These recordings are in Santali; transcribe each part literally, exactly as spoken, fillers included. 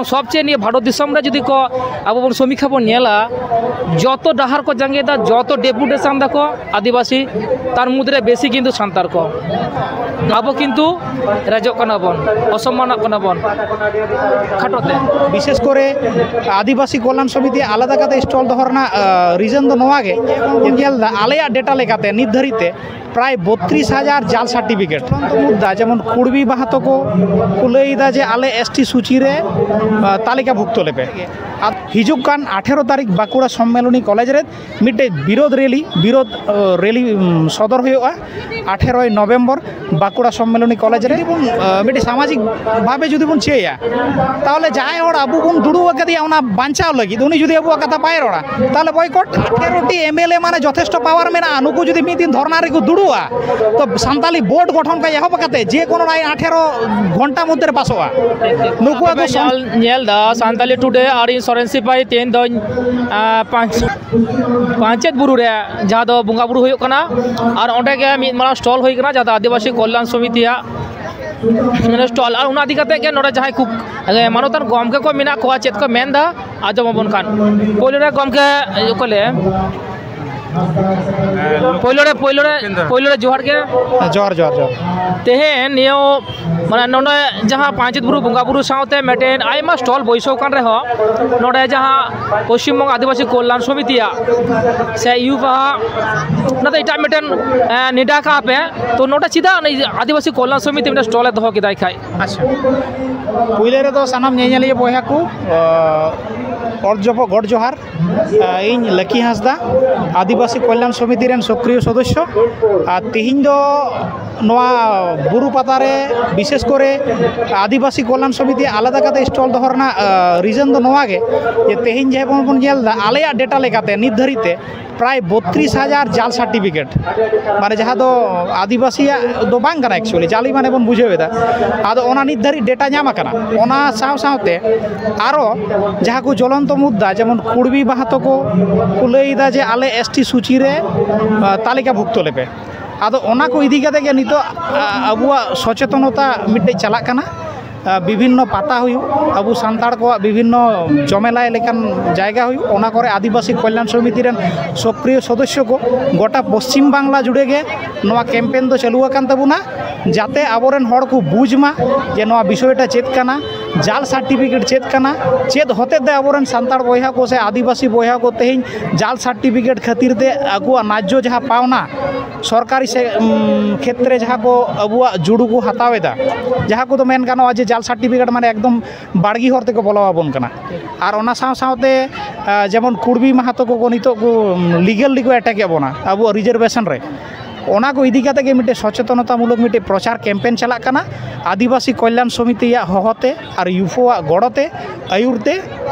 ᱥᱚᱵᱪᱮᱭᱮ ᱱᱤᱭᱟᱹ ᱵᱷᱟᱨᱚᱛ ᱫᱤᱥᱚᱢ ᱨᱮ ᱡᱩᱫᱤ ᱠᱚ ᱟᱵᱚ ᱵᱚᱱ ᱥᱚᱢᱤᱠᱠᱷᱟ ᱵᱚᱱ ᱧᱮᱞᱟ, ᱡᱚᱛᱚ ᱰᱟᱦᱟᱨ ᱠᱚ ᱡᱟᱸᱜᱮᱭᱮᱫᱟ, ᱡᱚᱛᱚ ᱰᱮᱯᱩᱴᱮᱥᱚᱱ ᱫᱟᱠᱚ ᱟᱹᱫᱤᱵᱟᱹᱥᱤ, ᱛᱟᱨ ᱢᱩᱫᱽᱨᱮ ᱵᱮᱥᱤ ᱠᱤᱱᱛᱩ ᱥᱟᱱᱛᱟᱲ ᱠᱚ᱾ ᱟᱵᱚ ᱠᱤᱱᱛᱩ ᱨᱮᱡᱚᱜ ᱠᱟᱱᱟ ᱵᱚᱱ, ᱚᱥᱚᱢᱢᱟᱱᱚᱜ ᱠᱟᱱᱟ ᱵᱚᱱ, ᱠᱷᱟᱴᱚ ᱛᱮ᱾ ᱵᱤᱥᱮᱥ ᱠᱚᱨᱮ ᱟᱹᱫᱤᱵᱟᱹᱥᱤ ᱠᱚᱞᱭᱟᱱ ᱥᱚᱢᱤᱛᱤ ᱟᱞᱟᱫᱟ ᱠᱟᱛᱮ ᱥᱴᱚᱞ ᱫᱚᱦᱚ ᱨᱮᱱᱟᱜ ᱨᱤᱡᱚᱱ ᱫᱚ ᱱᱚᱣᱟ ᱜᱮ, ᱧᱮᱞ ᱮᱫᱟ ᱟᱞᱮᱭᱟᱜ ᱰᱮᱴᱟ ᱞᱮᱠᱟᱛᱮ ᱱᱤᱛ ᱫᱷᱟᱹᱨᱤᱡ ᱛᱮ ᱯᱨᱟᱭ ᱵᱚᱛᱨᱤᱥ ᱦᱟᱡᱟᱨ ᱡᱟᱞ ᱥᱟᱨᱴᱤᱯᱷᱤᱠᱮᱴ᱾ ᱢᱩᱫᱽᱫᱟ ᱡᱮᱢᱚᱱ ᱠᱩᱲᱵᱤ ᱢᱟᱦᱟᱛᱚ ᱠᱚ ᱠᱚ ᱞᱟᱹᱭ ᱮᱫᱟ ᱡᱮ ᱟᱞᱮ ᱮᱥ ᱴᱤ ᱥᱩᱪᱤ ᱨᱮ ᱛᱟᱹᱞᱤᱠᱟᱵᱷᱩᱠᱛᱚ ᱞᱮᱯᱮ᱾ ᱟᱨ ᱦᱤᱡᱩᱜ ᱠᱟᱱ ᱟᱴᱷᱮᱨᱚ ᱛᱟᱹᱨᱤᱠᱷ ᱵᱟᱸᱠᱩᱲᱟ ᱥᱚᱢᱢᱮᱞᱚᱱᱤ ᱠᱚᱞᱮᱡᱽ ᱨᱮ ᱢᱤᱫᱴᱮᱡ ᱵᱤᱨᱳᱫᱷ ᱨᱮᱞᱤ, ᱵᱤᱨᱳᱫᱷ ᱨᱮᱞᱤ ᱥᱚᱫᱚᱨ ᱦᱩᱭᱩᱜᱼᱟ ᱟᱴᱷᱮᱨᱚᱭ ᱱᱚᱵᱷᱮᱢᱵᱚᱨ ᱵᱟᱸᱠᱩᱲᱟ ᱥᱚᱢᱢᱮᱞᱚᱱᱤ ᱠᱚᱞᱮᱡᱽ ᱨᱮ᱾ ᱡᱩᱫᱤ ᱵᱚᱱ ᱢᱤᱫᱴᱮᱡ ᱥᱟᱢᱟᱡᱤᱠ ᱵᱷᱟᱵᱮ ᱡᱩᱫᱤ ᱵᱚᱱ ᱪᱟᱹᱭᱟ, ᱛᱟᱦᱚᱞᱮ ᱡᱟᱦᱟᱸᱭ ᱦᱚᱲ ᱟᱵᱚ ᱵᱚᱱ ᱫᱩᱲᱩᱵ ᱟᱠᱟᱫᱮᱭᱟ ᱚᱱᱟ ᱵᱟᱧᱪᱟᱣ ᱞᱟᱹᱜᱤᱫ, ᱩᱱᱤ ᱡᱩᱫᱤ ᱟᱵᱚᱣᱟᱜ ᱠᱟᱛᱷᱟ ᱵᱟᱭ ᱨᱚᱲᱟ, ᱛᱟᱦᱚᱞᱮ ᱵᱚᱭᱠᱚᱴ᱾ ᱟᱴᱷᱮᱨᱚ ᱴᱤ ᱮᱢ ᱮᱞ ᱮ ᱢᱟᱱᱮ ᱡᱚᱛᱷᱮᱥᱴᱚ ᱯᱟᱣᱟᱨ ᱢᱮᱱᱟᱜᱼᱟ, ᱱᱩᱠᱩ ᱡᱩᱫᱤ ᱢᱤᱫ ᱫᱤᱱ ᱫᱷᱚᱨᱱᱟ ᱨᱮᱠᱚ ᱫᱩᱲᱩᱵᱼᱟ, ᱛᱚ ᱥᱟᱱᱛᱟᱞᱤ ᱵᱳᱨᱰ ᱜᱚᱴᱷᱚᱱ ᱠᱷᱚᱱ ᱮᱦᱚᱵ ᱠᱟᱛᱮ ᱡᱮ ᱠᱳᱱᱳ ᱟᱴᱷᱮᱨᱚ ᱜᱷᱚᱱᱴᱟ ᱢᱚᱫᱽᱫᱷᱮ ᱨᱮ ᱯᱟᱥᱚᱜᱼᱟ᱾ ᱱᱩᱠᱩᱣᱟᱜ ᱫᱚ ᱥᱚᱝ- ᱧᱮᱞ, ᱧᱮᱞ ᱫᱟ ᱥᱟᱱᱛᱟᱞᱤ ᱴᱩᱰᱮ ᱟᱨ ᱤᱧ ᱥᱚᱨᱮᱱ ᱥᱤᱯᱟᱦᱤ ᱛᱮᱦᱮᱧ ᱫᱚᱧ, ᱟᱸ, ᱯᱟᱸᱪ-, ᱯᱟᱧᱪᱮᱛ ᱵᱩᱨᱩ ᱨᱮ ᱡᱟᱦᱟᱸ ᱫᱚ ᱵᱚᱸᱜᱟ ᱵᱩᱨᱩ ᱦᱩᱭᱩᱜ ᱠᱟᱱᱟ, ᱟᱨ ᱚᱸᱰᱮ ᱜᱮ ᱢᱤᱫ ᱢᱟᱨᱟᱝ ᱥᱴᱚᱞ ᱦᱩᱭ ᱠᱟᱱᱟ, ᱡᱟᱦᱟᱸ ᱫᱚ ᱟᱹᱫᱤᱵᱟᱹᱥᱤ ᱠᱚᱞᱭᱟᱱ ᱥᱚᱢᱤᱛᱤᱭᱟᱜ ᱢᱟᱱᱮ ᱥᱴᱚᱞ᱾ ᱟᱨ ᱚᱱᱟ ᱤᱫᱤ ᱠᱟᱛᱮ ᱜᱮ ᱱᱚᱰᱮ ᱡᱟᱦᱟᱸᱭ ᱠᱩ, ᱮ, ᱢᱟᱱᱚᱛᱟᱱ ᱜᱚᱢᱠᱮ ᱠᱚ ᱢᱮᱱᱟᱜ ᱠᱚᱣᱟ, ᱪᱮᱫ ᱠᱚ ᱢᱮᱱ ᱮᱫᱟ ᱟᱸᱡᱚᱢ ᱟᱵᱚᱱ ᱠᱷᱟᱱ᱾ ᱯᱳᱭᱞᱳ ᱨᱮ ᱜᱚᱢᱠᱮ ᱚᱠᱚᱭ ᱞᱟᱹᱭᱟ? ᱯᱳᱭᱞᱳ ᱨᱮ, ᱯᱳᱭᱞᱳ ᱨᱮ, ᱯᱳᱭᱞᱳ ᱨᱮ ᱡᱚᱦᱟᱨ ᱜᱮ᱾ ᱡᱚᱦᱟᱨ, ᱡᱚᱦᱟᱨ, ᱡᱚᱦᱟᱨ᱾ ᱛᱮᱦᱮᱧ ᱱᱤᱭᱟᱹ ᱢᱟᱱᱮ ᱱᱚᱰᱮ ᱡᱟᱦᱟᱸ ᱯᱟᱧᱪᱮᱛ ᱵᱩᱨᱩ ᱵᱚᱸᱜᱟ ᱵᱩᱨᱩ ᱥᱟᱶᱛᱮ ᱢᱤᱫᱴᱮᱱ ᱟᱭᱢᱟ ᱥᱴᱚᱞ ᱵᱟᱹᱭᱥᱟᱹᱣ ᱠᱟᱱ ᱨᱮᱦᱚᱸ, ᱱᱚᱰᱮ ᱡᱟᱦᱟᱸ ᱯᱚᱥᱪᱤᱢ ᱵᱚᱝᱜᱚ ᱟᱹᱫᱤᱵᱟᱹᱥᱤ ᱠᱚᱞᱭᱟᱱ ᱥᱚᱢᱤᱛᱤᱭᱟᱜ ᱥᱮ ᱤᱭᱩᱯᱟᱦᱟ, ᱚᱱᱟ ᱫᱚ ᱮᱴᱟᱜ ᱢᱤᱫᱴᱮᱱ, ᱮ, ᱱᱮᱰᱟ ᱠᱟᱜᱼᱟ ᱯᱮ, ᱛᱚ ᱱᱚᱰᱮ ᱪᱮᱫᱟᱜ ᱱᱩᱭ ᱟᱹᱫᱤᱵᱟᱹᱥᱤ ᱠᱚᱞᱭᱟᱱ ᱥᱚᱢᱤᱛᱤ ᱢᱤᱫᱴᱮᱱ ᱥᱴᱚᱞᱮ ᱫᱚᱦᱚ ᱠᱮᱫᱟᱭ ᱠᱷᱟᱡ? ᱟᱪᱪᱷᱟ, ᱯᱩᱭᱞᱟᱹ ᱨᱮᱫᱚ ᱥᱟᱱᱟᱢ ᱧᱮᱧᱮᱞᱤᱭᱟᱹ ᱵᱚᱭᱦᱟ ᱠᱚ, ᱚ, ᱚᱨ ᱡᱚᱯᱚ-, ᱜᱚᱰ ᱡᱚᱦᱟᱨ᱾ ᱟ, ᱤᱧ ᱞᱟᱹᱠᱤ ᱦᱟᱸᱥᱫᱟ, ᱟᱹᱫᱤᱵᱟᱹᱥᱤ ᱠᱚᱞᱭᱟᱱ ᱥᱚᱢᱤᱛᱤ ᱨᱮᱱ ᱥᱚᱠᱨᱤᱭᱚ ᱥᱚᱫᱚᱥᱥᱚ᱾ ᱟᱨ ᱛᱤᱦᱤᱧ ᱫᱚ ᱱᱚᱣᱟ ᱵᱩᱨᱩ ᱯᱟᱛᱟ ᱨᱮ ᱵᱤᱥᱮᱥ ᱠᱚᱨᱮ ᱟᱹᱫᱤᱵᱟᱹᱥᱤ ᱠᱚᱞᱭᱟᱱ ᱥᱚᱢᱤᱛᱤ ᱟᱞᱟᱫᱟ ᱠᱟᱛᱮ ᱥᱴᱚᱞ ᱫᱚᱦᱚ ᱨᱮᱱᱟᱜ, ᱟ, ᱨᱤᱡᱚᱱ ᱫᱚ ᱱᱚᱣᱟ ᱜᱮ, ᱡᱮ ᱛᱮᱦᱮᱧ ᱡᱮ ᱵᱚᱱ, ᱵᱚᱱ ᱧᱮᱞ ᱮᱫᱟ, ᱟᱞᱮᱭᱟᱜ ᱰᱮᱴᱟ ᱞᱮᱠᱟᱛᱮ ᱱᱤᱛ ᱫᱷᱟᱹᱨᱤᱡ ᱛᱮ ᱯᱨᱟᱭ ᱵᱚᱛᱨᱤᱥ ᱦᱟᱡᱟᱨ ᱡᱟᱞ ᱥᱟᱨᱴᱤᱯᱷᱤᱠᱮᱴ, ᱢᱟᱱᱮ ᱡᱟᱦᱟᱸ ᱫᱚ ᱟᱹᱫᱤᱵᱟᱹᱥᱤᱭᱟᱜ ᱫᱚ ᱵᱟᱝ ᱠᱟᱱᱟ actually, ᱡᱟᱞᱤ ᱢᱟᱱᱮ ᱵᱚᱱ ᱵᱩᱡᱷᱟᱹᱣ ᱮᱫᱟ᱾ ᱟᱫᱚ ᱚᱱᱟ ᱱᱤᱛ ᱫᱷᱟᱹᱨᱤᱡ ᱰᱮᱴᱟ ᱧᱟᱢ ᱟᱠᱟᱱᱟ᱾ ᱚᱱᱟ ᱥᱟᱶ ᱥᱟᱶᱛᱮ ᱟᱨᱚ ᱡᱟᱦᱟᱸ ᱠᱚ ᱡᱚᱞᱚᱱᱛᱚ ᱢᱩᱫᱽᱫᱟ, ᱡᱮᱢᱚᱱ ᱠᱩᱲᱵᱤ ᱢᱟᱦᱟᱛᱚ ᱠᱚ ᱠᱚ ᱞᱟᱹᱭ ᱮᱫᱟ ᱡᱮ ᱟᱞᱮ ᱮᱥ ᱴᱤ ᱥᱩᱪᱤ ᱨᱮ, ᱟ, ᱛᱟᱹᱞᱤᱠᱟᱵᱷᱩᱠᱛᱚ ᱞᱮᱯᱮ᱾ ᱟᱫᱚ ᱚᱱᱟ ᱠᱚ ᱤᱫᱤ ᱠᱟᱛᱮ ᱜᱮ ᱱᱤᱛᱚᱜ, ᱟ, ᱟᱵᱚᱣᱟᱜ ᱥᱚᱪᱮᱛᱚᱱᱚᱛᱟ ᱢᱤᱫᱴᱮᱡ ᱪᱟᱞᱟᱜ ᱠᱟᱱᱟ᱾ ᱵᱤᱵᱷᱤᱱᱱᱚ ᱯᱟᱛᱟ ᱦᱩᱭᱩᱜ, ᱟᱵᱚ ᱥᱟᱱᱛᱟᱲ ᱠᱚᱣᱟᱜ ᱵᱤᱵᱷᱤᱱᱱᱚ ᱡᱚᱢᱮᱞᱟᱭ ᱞᱮᱠᱟᱱ ᱡᱟᱭᱜᱟ ᱦᱩᱭᱩᱜ, ᱚᱱᱟ ᱠᱚᱨᱮ ᱟᱹᱫᱤᱵᱟᱹᱥᱤ ᱠᱚᱞᱭᱟᱱ ᱥᱚᱢᱤᱛᱤ ᱨᱮᱱ ᱥᱚᱠᱨᱤᱭᱚ ᱥᱚᱫᱚᱥᱥᱚ ᱠᱚ ᱜᱚᱴᱟ ᱯᱚᱥᱪᱤᱢ ᱵᱟᱝᱞᱟ ᱡᱩᱲᱮ ᱜᱮ ᱱᱚᱣᱟ ᱠᱮᱢᱯᱮᱱ ᱫᱚ ᱪᱟᱹᱞᱩ ᱟᱠᱟᱱ ᱛᱟᱵᱚᱱᱟ, ᱡᱟᱛᱮ ᱟᱵᱚᱨᱮᱱ ᱦᱚᱲ ᱠᱚ ᱵᱩᱡᱽ ᱢᱟ ᱡᱮ ᱱᱚᱣᱟ ᱵᱤᱥᱚᱭᱴᱟ ᱪᱮᱫ ᱠᱟᱱᱟ, ᱡᱟᱞ ᱥᱟᱨᱴᱤᱯᱷᱤᱠᱮᱴ ᱪᱮᱫ ᱠᱟᱱᱟ, ᱪᱮᱫ ᱦᱚᱛᱮᱛᱮ ᱟᱵᱚᱨᱮᱱ ᱥᱟᱱᱛᱟᱲ ᱵᱚᱭᱦᱟ ᱠᱚ ᱥᱮ ᱟᱹᱫᱤᱵᱟᱹᱥᱤ ᱵᱚᱭᱦᱟ ᱠᱚ ᱛᱮᱦᱮᱧ ᱡᱟᱞ ᱥᱟᱨᱴᱤᱯᱷᱤᱠᱮᱴ ᱠᱷᱟᱹᱛᱤᱨ ᱛᱮ ᱟᱠᱚᱣᱟᱜ ᱱᱟᱡᱽᱡᱚ ᱡᱟᱦᱟᱸ ᱯᱟᱣᱱᱟ ᱥᱚᱨᱠᱟᱨᱤ ᱥᱮ, ᱩᱢ, ᱠᱷᱮᱛᱨᱮ ᱡᱟᱦᱟᱸ ᱠᱚ ᱟᱵᱚᱣᱟᱜ ᱡᱩᱲᱩ ᱠᱚ ᱦᱟᱛᱟᱣ ᱮᱫᱟ, ᱡᱟᱦᱟᱸ ᱠᱚᱫᱚ ᱢᱮᱱ ᱜᱟᱱᱚᱜᱼᱟ ᱡᱮ ᱡᱟᱞ ᱥᱟᱨᱴᱤᱯᱷᱤᱠᱮᱴ ᱢᱟᱱᱮ ᱮᱠᱫᱚᱢ ᱵᱟᱲᱜᱤ ᱦᱚᱨ ᱛᱮᱠᱚ ᱵᱚᱞᱚ ᱟᱵᱚᱱ ᱠᱟᱱᱟ᱾ ᱟᱨ ᱚᱱᱟ ᱥᱟᱶ ᱥᱟᱶᱛᱮ, ᱟ, ᱡᱮᱢᱚᱱ ᱠᱩᱲᱵᱤ ᱢᱟᱦᱟᱛᱚ ᱠᱚᱠᱚ ᱱᱤᱛᱚᱜ ᱠᱚ, ᱩᱢ, ᱞᱤᱜᱟᱞ ᱨᱮᱠᱚ ᱮᱴᱮᱠ ᱮᱫ ᱵᱚᱱᱟ ᱟᱵᱚᱣᱟᱜ ᱨᱤᱡᱟᱨᱵᱷᱮᱥᱚᱱ ᱨᱮ, ᱚᱱᱟ ᱠᱚ ᱤᱫᱤ ᱠᱟᱛᱮ ᱜᱮ ᱢᱤᱫᱴᱮᱱ ᱥᱚᱪᱮᱛᱚᱱᱚᱛᱟᱢᱩᱞᱚᱠ ᱢᱤᱫᱴᱮᱱ ᱯᱨᱚᱪᱟᱨ ᱠᱮᱢᱯᱮᱱ ᱪᱟᱞᱟᱜ ᱠᱟᱱᱟ ᱟᱹᱫᱤᱵᱟᱹᱥᱤ ᱠᱚᱞᱭᱟᱱ ᱥᱚᱢᱤᱛᱤᱭᱟᱜ ᱦᱚᱦᱚᱛᱮ ᱟᱨ ᱭᱩᱯᱷᱳᱣᱟᱜ ᱜᱚᱲᱚᱛᱮ, ᱟᱹᱭᱩᱨ ᱛᱮ,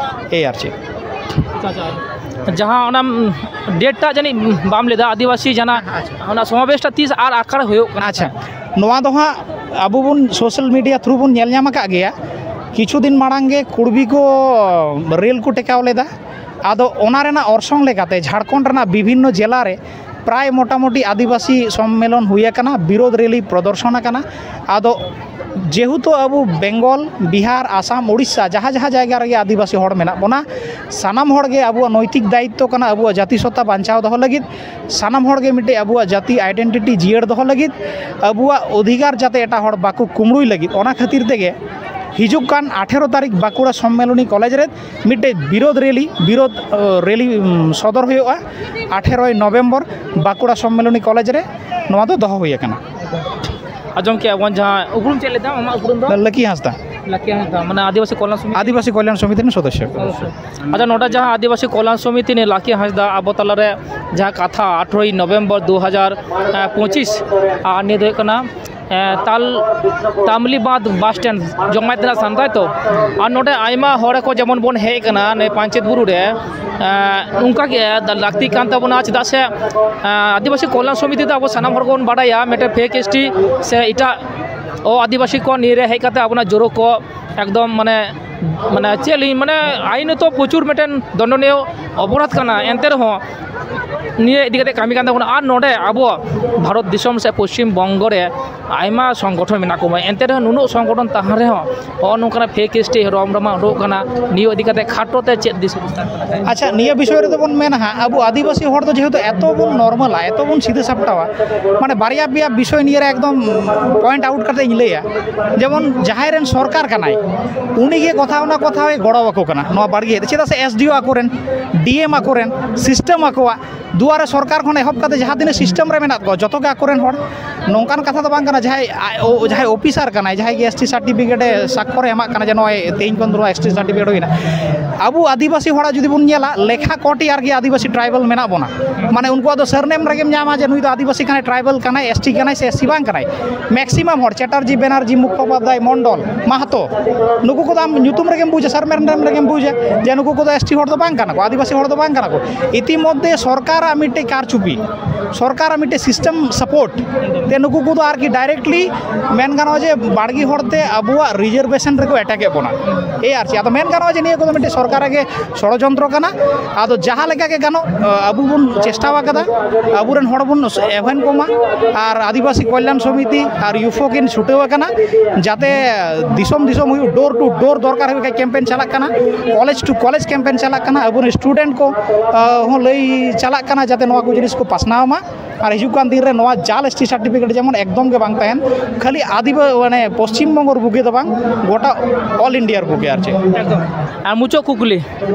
ᱮᱭ ᱟᱨ ᱪᱮᱫ᱾ ᱟᱪᱪᱷᱟ, ᱟᱪᱪᱷᱟ᱾ ᱡᱟᱦᱟᱸ ᱚᱱᱟ, ᱩᱢ, ᱰᱮᱴ ᱴᱟᱜ ᱡᱟᱹᱱᱤᱡ ᱵᱟᱢ ᱞᱟᱹᱭᱫᱟ, ᱟᱹᱫᱤᱵᱟᱹᱥᱤ ᱡᱟᱦᱟᱸ ᱟᱪᱪᱷᱟ᱾ ᱚᱱᱟ ᱥᱚᱢᱟᱵᱮᱥ ᱴᱟᱜ ᱛᱤᱥ ᱟᱨ ᱟᱠᱟᱨ ᱦᱩᱭᱩᱜ ᱠᱟᱱᱟ? ᱟᱪᱪᱷᱟ, ᱱᱚᱣᱟ ᱫᱚ ᱦᱟᱸᱜ ᱟᱵᱚ ᱵᱚᱱ ᱥᱳᱥᱟᱞ ᱢᱤᱰᱤᱭᱟ ᱛᱷᱨᱩ ᱵᱚᱱ ᱧᱮᱞ ᱧᱟᱢ ᱟᱠᱟᱫ ᱜᱮᱭᱟ, ᱠᱤᱪᱷᱩ ᱫᱤᱱ ᱢᱟᱲᱟᱝ ᱜᱮ ᱠᱩᱲᱵᱤ ᱠᱚ ᱨᱮᱞ ᱠᱚ ᱴᱮᱠᱟᱣ ᱞᱮᱫᱟ᱾ ᱟᱫᱚ ᱚᱱᱟ ᱨᱮᱱᱟᱜ ᱚᱨᱥᱚᱝ ᱞᱮᱠᱟᱛᱮ ᱡᱷᱟᱲᱠᱷᱚᱸᱰ ᱨᱮᱱᱟᱜ ᱵᱤᱵᱷᱤᱱᱱᱚ ᱡᱮᱞᱟ ᱨᱮ ᱯᱨᱟᱭ ᱢᱚᱴᱟᱢᱩᱴᱤ ᱟᱹᱫᱤᱵᱟᱹᱥᱤ ᱥᱚᱢᱢᱮᱞᱚᱱ ᱦᱩᱭ ᱟᱠᱟᱱᱟ, ᱵᱤᱨᱳᱫᱷ ᱨᱮᱞᱤ ᱯᱨᱚᱫᱚᱨᱥᱚᱱ ᱟᱠᱟᱱᱟ᱾ ᱟᱫᱚ ᱡᱮᱦᱮᱛᱩ ᱟᱵᱚ ᱵᱮᱝᱜᱚᱞ, ᱵᱤᱦᱟᱨ, ᱟᱥᱟᱢ, ᱳᱰᱤᱥᱟ, ᱡᱟᱦᱟᱸ ᱡᱟᱦᱟᱸ ᱡᱟᱭᱜᱟ ᱨᱮᱜᱮ ᱟᱹᱫᱤᱵᱟᱹᱥᱤ ᱦᱚᱲ ᱢᱮᱱᱟᱜ ᱵᱚᱱᱟ, ᱥᱟᱱᱟᱢ ᱦᱚᱲ ᱜᱮ ᱟᱵᱚᱣᱟᱜ ᱱᱳᱭᱛᱤᱠ ᱫᱟᱭᱤᱛᱛᱚ ᱠᱟᱱᱟ ᱟᱵᱚᱣᱟᱜ ᱡᱟᱹᱛᱤ ᱥᱚᱛᱟ ᱵᱟᱧᱪᱟᱣ ᱫᱚᱦᱚ ᱞᱟᱹᱜᱤᱫ, ᱥᱟᱱᱟᱢ ᱦᱚᱲ ᱜᱮ ᱢᱤᱫᱴᱮᱡ ᱟᱵᱚᱣᱟᱜ ᱡᱟᱹᱛᱤ ᱟᱭᱰᱮᱱᱴᱤᱴᱤ ᱡᱤᱭᱟᱹᱲ ᱫᱚᱦᱚ ᱞᱟᱹᱜᱤᱫ, ᱟᱵᱚᱣᱟᱜ ᱚᱫᱷᱤᱠᱟᱨ ᱡᱟᱛᱮ ᱮᱴᱟᱜ ᱦᱚᱲ ᱵᱟᱠᱚ ᱠᱩᱢᱲᱩᱭ ᱞᱟᱹᱜᱤᱫ, ᱚᱱᱟ ᱠᱷᱟᱹᱛᱤᱨ ᱛᱮᱜᱮ ᱦᱤᱡᱩᱜ ᱠᱟᱱ ᱟᱴᱷᱮᱨᱚ ᱛᱟᱹᱨᱤᱠᱷ ᱵᱟᱸᱠᱩᱲᱟ ᱥᱚᱢᱢᱮᱞᱚᱱᱤ ᱠᱚᱞᱮᱡᱽ ᱨᱮ ᱢᱤᱫᱴᱮᱡ ᱵᱤᱨᱳᱫᱷ ᱨᱮᱞᱤ, ᱵᱤᱨᱳᱫᱷ, ᱚ, ᱨᱮᱞᱤ, ᱩᱢ, ᱥᱚᱫᱚᱨ ᱦᱩᱭᱩᱜᱼᱟ ᱟᱴᱷᱮᱨᱚᱭ ᱱᱚᱵᱷᱮᱢᱵᱚᱨ ᱵᱟᱸᱠᱩᱲᱟ ᱥᱚᱢᱢᱮᱞᱚᱱᱤ ᱠᱚᱞᱮᱡᱽ ᱨᱮ᱾ ᱱᱚᱣᱟ ᱫᱚ ᱫᱚᱦᱚ ᱦᱩᱭ ᱟᱠᱟᱱᱟ᱾ ᱟᱸᱡᱚᱢ ᱠᱮᱜᱼᱟ ᱵᱚᱱ ᱡᱟᱦᱟᱸ ᱩᱯᱨᱩᱢ, ᱪᱮᱫ ᱞᱟᱹᱭ ᱛᱟᱢ ᱟᱢᱟᱜ ᱩᱯᱨᱩᱢ ᱫᱚ? ᱞᱟᱹᱠᱤ ᱦᱟᱸᱥᱫᱟ᱾ ᱞᱟᱹᱠᱤ ᱦᱟᱸᱥᱫᱟ, ᱢᱟᱱᱮ ᱟᱹᱫᱤᱵᱟᱹᱥᱤ ᱠᱚᱞᱭᱟᱱ ᱥᱚᱢᱤᱛᱤ᱾ ᱟᱹᱫᱤᱵᱟᱹᱥᱤ ᱠᱚᱞᱭᱟᱱ ᱥᱚᱢᱤᱛᱤ ᱨᱮᱱ ᱥᱚᱫᱚᱥᱥᱚ᱾ ᱟᱪᱪᱷᱟ, ᱱᱚᱰᱮ ᱡᱟᱦᱟᱸ ᱟᱹᱫᱤᱵᱟᱹᱥᱤ ᱠᱚᱞᱭᱟᱱ ᱥᱚᱢᱤᱛᱤ ᱨᱤᱱᱤᱡ ᱞᱟᱹᱠᱤ ᱦᱟᱸᱥᱫᱟ ᱟᱵᱚ ᱛᱟᱞᱟᱨᱮ ᱡᱟᱦᱟᱸ ᱠᱟᱛᱷᱟ ᱟᱴᱷᱨᱚᱭ ᱱᱚᱵᱷᱮᱢᱵᱚᱨ ᱫᱩ ᱦᱟᱡᱟᱨ ᱯᱚᱸᱪᱤᱥ, ᱟᱨ ᱱᱤᱭᱟᱹ ᱫᱚ ᱦᱩᱭᱩᱜ ᱠᱟᱱᱟ, ᱮᱸ, ᱛᱟᱞ, ᱛᱟᱢᱞᱤᱵᱟᱸᱫᱷ ᱵᱟᱥ ᱥᱴᱮᱱᱰ ᱡᱚᱝᱢᱟᱭ ᱛᱮᱱᱟᱜ ᱥᱟᱱᱛᱟᱭ ᱛᱚ᱾ ᱟᱨ ᱱᱚᱰᱮ ᱟᱭᱢᱟ ᱦᱚᱲ ᱠᱚ ᱡᱮᱢᱚᱱ ᱵᱚᱱ ᱦᱮᱡ ᱟᱠᱟᱱᱟ ᱱᱚᱰᱮ ᱯᱟᱧᱪᱮᱛ ᱵᱩᱨᱩ ᱨᱮ, ᱮᱸ, ᱚᱱᱠᱟ ᱜᱮ ᱞᱟᱹᱠᱛᱤ ᱠᱟᱱ ᱛᱟᱵᱚᱱᱟ, ᱪᱮᱫᱟᱜ ᱥᱮ, ᱮᱸ, ᱟᱹᱫᱤᱵᱟᱹᱥᱤ ᱠᱚᱞᱭᱟᱱ ᱥᱚᱢᱤᱛᱤ ᱫᱚ ᱟᱵᱚ ᱥᱟᱱᱟᱢ ᱦᱚᱲ ᱜᱮᱵᱚᱱ ᱵᱟᱰᱟᱭᱟ ᱢᱤᱫᱴᱮᱱ ᱯᱷᱮᱠ ᱮᱥ ᱴᱤ ᱥᱮ ᱮᱴᱟᱜ ᱚ ᱟᱹᱫᱤᱵᱟᱹᱥᱤ ᱠᱚ ᱱᱤᱭᱟᱹ ᱨᱮ ᱦᱮᱡ ᱠᱟᱛᱮ ᱟᱵᱚᱱᱟᱜ ᱡᱳᱨᱳ ᱠᱚ ᱮᱠᱫᱚᱢ ᱢᱟᱱᱮ, ᱢᱟᱱᱮ ᱪᱮᱫ ᱞᱤᱧ, ᱢᱟᱱᱮ ᱟᱭᱤᱱᱚᱛᱚ ᱯᱨᱚᱪᱩᱨ ᱢᱤᱫᱴᱮᱱ ᱫᱚᱱᱰᱚᱱᱤᱭᱚ ᱚᱯᱚᱨᱟᱫᱷ ᱠᱟᱱᱟ᱾ ᱮᱱᱛᱮ ᱨᱮᱦᱚᱸ ᱱᱤᱭᱟᱹ ᱤᱫᱤ ᱠᱟᱛᱮ ᱠᱟᱹᱢᱤ ᱠᱟᱱ ᱛᱟᱵᱚᱱᱟ᱾ ᱟᱨ ᱱᱚᱰᱮ ᱟᱵᱚ ᱵᱷᱟᱨᱚᱛ ᱫᱤᱥᱚᱢ ᱥᱮ ᱯᱚᱥᱪᱤᱢ ᱵᱚᱝᱜᱚ ᱨᱮ ᱟᱭᱢᱟ ᱥᱚᱝᱜᱚᱴᱷᱚᱱ ᱢᱮᱱᱟᱜ ᱠᱚᱣᱟ, ᱮᱱᱛᱮ ᱨᱮᱦᱚᱸ ᱱᱩᱱᱟᱹᱜ ᱥᱚᱝᱜᱚᱴᱷᱚᱱ ᱛᱟᱦᱮᱸ ᱨᱮᱦᱚᱸ ᱦᱚᱸᱜᱼᱚ ᱱᱚᱝᱠᱟᱱᱟᱜ fake S T ROM Roma ᱩᱰᱩᱠ ᱠᱟᱱᱟ᱾ ᱱᱤᱭᱟᱹ ᱤᱫᱤ ᱠᱟᱛᱮ ᱠᱷᱟᱴᱚ ᱛᱮ ᱪᱮᱫ ᱫᱤᱥ ᱦᱩᱫᱤᱥ ᱛᱟᱦᱮᱱ ᱠᱟᱱᱟ? ᱟᱪᱪᱷᱟ, ᱱᱤᱭᱟᱹ ᱵᱤᱥᱚᱭ ᱨᱮᱫᱚ ᱵᱚᱱ ᱢᱮᱱᱟ ᱦᱟᱸᱜ, ᱟᱵᱚ ᱟᱹᱫᱤᱵᱟᱹᱥᱤ ᱦᱚᱲ ᱫᱚ ᱡᱮᱦᱮᱛᱩ ᱮᱛᱚ ᱵᱚᱱ ᱱᱚᱨᱢᱟᱞᱟ, ᱮᱛᱚ ᱵᱚᱱ ᱥᱤᱫᱷᱟᱹ ᱥᱟᱯᱴᱟᱣᱟ, ᱢᱟᱱᱮ ᱵᱟᱨᱭᱟ ᱯᱮᱭᱟ ᱵᱤᱥᱚᱭ ᱱᱤᱭᱮ ᱨᱮ ᱮᱠᱫᱚᱢ ᱯᱚᱭᱮᱱᱴ ᱟᱣᱩᱴ ᱠᱟᱛᱮ ᱤᱧ ᱞᱟᱹᱭᱟ, ᱡᱮᱢᱚᱱ ᱡᱟᱦᱟᱸᱭ ᱨᱮᱱ ᱥᱚᱨᱠᱟᱨ ᱠᱟᱱᱟᱭ, ᱩᱱᱤ ᱜᱮ ᱠᱚᱛᱷᱟᱣ ᱱᱟ ᱠᱚᱛᱷᱟᱣ ᱮ ᱜᱚᱲᱚ ᱟᱠᱚ ᱠᱟᱱᱟ ᱱᱚᱣᱟ ᱵᱟᱲᱜᱮ ᱛᱮ᱾ ᱪᱮᱫᱟᱜ ᱥᱮ ᱮᱥ ᱰᱤ ᱳ ᱟᱠᱚᱨᱮᱱ, ᱰᱤ ᱮᱢ ᱟᱠᱚᱨᱮᱱ, ᱥᱤᱥᱴᱮᱢ ᱟᱠᱚᱣᱟᱜ, ᱫᱩᱣᱟᱨᱮ ᱥᱚᱨᱠᱟᱨ ᱠᱷᱚᱱ ᱮᱦᱚᱵ ᱠᱟᱛᱮ ᱡᱟᱦᱟᱸ ᱛᱤᱱᱟᱹᱜ ᱥᱤᱥᱴᱮᱢ ᱨᱮ ᱢᱮᱱᱟᱜ ᱠᱚᱣᱟ, ᱡᱚᱛᱚ ᱜᱮ ᱟᱠᱚᱨᱮᱱ ᱦᱚᱲ᱾ ᱱᱚᱝᱠᱟᱱ ᱠᱟᱛᱷᱟ ᱫᱚ ᱵᱟᱝ ᱠᱟᱱᱟ, ᱡᱟᱦᱟᱸᱭ ᱟᱡ-, ᱳ-, ᱡᱟᱦᱟᱸᱭ ᱚᱯᱷᱤᱥᱟᱨ ᱠᱟᱱᱟᱭ, ᱡᱟᱦᱟᱸᱭ ᱜᱮ ᱮᱥ ᱴᱤ ᱥᱟᱨᱴᱤᱯᱷᱤᱠᱮᱴ ᱮ ᱥᱟᱠᱠᱷᱚᱨ ᱮ ᱮᱢᱟᱜ ᱠᱟᱱᱟ ᱡᱮ ᱱᱚᱜᱼᱚᱭ ᱛᱮᱦᱮᱧ ᱠᱷᱚᱱ ᱫᱚ ᱱᱚᱣᱟ ᱮᱥ ᱴᱤ ᱥᱟᱨᱴᱤᱯᱷᱤᱠᱮᱴ ᱦᱩᱭᱱᱟ᱾ ᱟᱵᱚ ᱟᱹᱫᱤᱵᱟᱹᱥᱤ ᱦᱚᱲᱟᱜ ᱡᱩᱫᱤ ᱵᱚᱱ ᱧᱮᱞᱟ, ᱞᱮᱠᱷᱟ ᱠᱚᱴᱤ ᱟᱨᱠᱤ ᱟᱹᱫᱤᱵᱟᱹᱥᱤ ᱴᱨᱟᱭᱵᱟᱞ ᱢᱮᱱᱟᱜ ᱵᱚᱱᱟ᱾ ᱢᱟᱱᱮ ᱩᱱᱠᱩᱣᱟᱜ ᱫᱚ ᱥᱟᱨᱱᱮᱢ ᱨᱮᱜᱮᱢ ᱧᱟᱢᱟ ᱡᱮ ᱱᱩᱭ ᱫᱚ ᱟᱹᱫᱤᱵᱟᱹᱥᱤ ᱠᱟᱱᱟᱭ, ᱴᱨᱟᱭᱵᱟᱞ ᱠᱟᱱᱟᱭ, ᱮᱥ ᱴᱤ ᱠᱟᱱᱟᱭ ᱥᱮ ᱮᱥ ᱥᱤ ᱵᱟᱝ ᱠᱟᱱᱟᱭ᱾ ᱢᱮᱠᱥᱤᱢᱟᱢ ᱦᱚᱲ, ᱪᱮᱴᱟᱨᱡᱤ, ᱵᱮᱱᱟᱨᱡᱤ, ᱢᱩᱠᱷᱳᱯᱟᱫᱽᱫᱷᱟᱭ, ᱢᱚᱱᱰᱚᱞ, ᱢᱟᱦᱟᱛᱚ, ᱱᱩᱠᱩ ᱠᱚᱫᱚ ᱟᱢ ᱧᱩᱛᱩᱢ ᱨᱮᱜᱮᱢ ᱵᱩᱡᱟ, ᱥᱟᱨᱱᱮᱢ ᱨᱮᱜᱮᱢ ᱵᱩᱡᱟ ᱡᱮ ᱱᱩᱠᱩ ᱠᱚᱫᱚ ᱮᱥ ᱴᱤ ᱦᱚᱲ ᱫᱚ ᱵᱟᱝ ᱠᱟᱱᱟ ᱠᱚ, ᱟᱹᱫᱤᱵᱟᱹᱥᱤ ᱦᱚᱲ ᱫᱚ ᱵᱟᱝ ᱠᱟᱱᱟ ᱠᱚ᱾ ᱤᱛᱤᱢᱚᱫᱽᱫᱷᱮ ᱥᱚᱨᱠᱟᱨᱟᱜ ᱢᱤᱫᱴᱮᱡ ᱠᱟᱨᱪᱩᱯᱤ, ᱥᱚᱨᱠᱟᱨᱟᱜ ᱢᱤᱫᱴᱮᱡ ᱥᱤᱥᱴᱮᱢ ᱥᱟᱯᱳᱨᱴ ᱛᱮ ᱱᱩᱠᱩ ᱠᱚᱫᱚ ᱟᱨᱠᱤ ᱰᱟᱭᱨᱮᱠᱴᱞᱤ ᱢᱮᱱ ᱜᱟᱱᱚᱜᱼᱟ ᱡᱮ ᱵᱟᱲᱜᱤ ᱦᱚᱲᱛᱮ ᱟᱵᱚᱣᱟᱜ ᱨᱤᱡᱟᱨᱵᱷᱮᱥᱚᱱ ᱨᱮᱠᱚ ᱮᱴᱮᱠᱮᱫ ᱵᱚᱱᱟ᱾ ᱮᱭ ᱟᱨ ᱪᱮᱫ, ᱟᱫᱚ ᱢᱮᱱ ᱜᱟᱱᱚᱜᱼᱟ ᱡᱮ ᱱᱤᱭᱟᱹ ᱠᱚᱫᱚ ᱢᱤᱫᱴᱮᱡ ᱥᱚᱨᱠᱟᱨᱟᱜ ᱜᱮ ᱥᱚᱲᱚᱡᱚᱱᱛᱨᱚ ᱠᱟᱱᱟ᱾ ᱟᱫᱚ ᱡᱟᱦᱟᱸ ᱞᱮᱠᱟ ᱜᱮ ᱜᱟᱱᱚᱜ, ᱟᱵᱚ ᱵᱚᱱ ᱪᱮᱥᱴᱟ ᱟᱠᱟᱫᱟ, ᱟᱵᱚᱨᱮᱱ ᱦᱚᱲ ᱵᱚᱱ ᱮᱵᱷᱮᱱ ᱠᱚᱢᱟ᱾ ᱟᱨ ᱟᱹᱫᱤᱵᱟᱹᱥᱤ ᱠᱚᱞᱭᱟᱱ ᱥᱚᱢᱤᱛᱤ ᱟᱨ ᱭᱩᱯᱷᱳ ᱠᱤᱱ ᱪᱷᱩᱴᱟᱹᱣ ᱟᱠᱟᱱᱟ, ᱡᱟᱛᱮ ᱫᱤᱥᱚᱢ ᱫᱤᱥᱚᱢ ᱦᱩᱭᱩᱜ, ᱰᱳᱨ ᱴᱩ ᱰᱳᱨ ᱫᱚᱨᱠᱟᱨ ᱦᱩᱭᱩᱜ ᱠᱷᱟᱡ ᱠᱮᱢᱯᱮᱱ ᱪᱟᱞᱟᱜ ᱠᱟᱱᱟ, ᱠᱚᱞᱮᱡᱽ ᱴᱩ ᱠᱚᱞᱮᱡᱽ ᱠᱮᱢᱯᱮᱱ ᱪᱟᱞᱟᱜ ᱠᱟᱱᱟ, ᱟᱵᱚᱨᱮᱱ ᱥᱴᱩᱰᱮᱱᱴ ᱠᱚ, ᱟᱸ, ᱦᱚᱸ ᱞᱟᱹᱭ ᱪᱟᱞᱟᱜ ᱠᱟᱱᱟ ᱡᱟᱛᱮ ᱱᱚᱣᱟ ᱠᱚ ᱡᱤᱱᱤᱥ ᱠᱚ ᱯᱟᱥᱱᱟᱣ ᱢᱟ᱾ ᱟᱨ ᱦᱤᱡᱩᱜ ᱠᱟᱱ ᱫᱤᱱ ᱨᱮ ᱱᱚᱣᱟ ᱡᱟᱞ ᱮᱥ ᱴᱤ ᱥᱟᱨᱴᱤᱯᱷᱤᱠᱮᱴ ᱡᱮᱢᱚᱱ ᱮᱠᱫᱚᱢ ᱜᱮ ᱵᱟᱝ ᱛᱟᱦᱮᱱ, ᱠᱷᱟᱹᱞᱤ ᱟᱹᱫᱤᱵᱟ-, ᱢᱟᱱᱮ ᱯᱚᱥᱪᱤᱢ ᱵᱚᱝᱜᱚ ᱵᱩᱜᱤ ᱫᱚ ᱵᱟᱝ, ᱜᱚᱴᱟ ᱚᱞ ᱤᱱᱰᱤᱭᱟ ᱵᱩᱜᱤ ᱟᱨ ᱪᱮᱫ᱾ ᱮᱠᱫᱚᱢ᱾ ᱟᱨ ᱢᱩᱪᱟᱹᱫ ᱠᱩᱠᱞᱤ,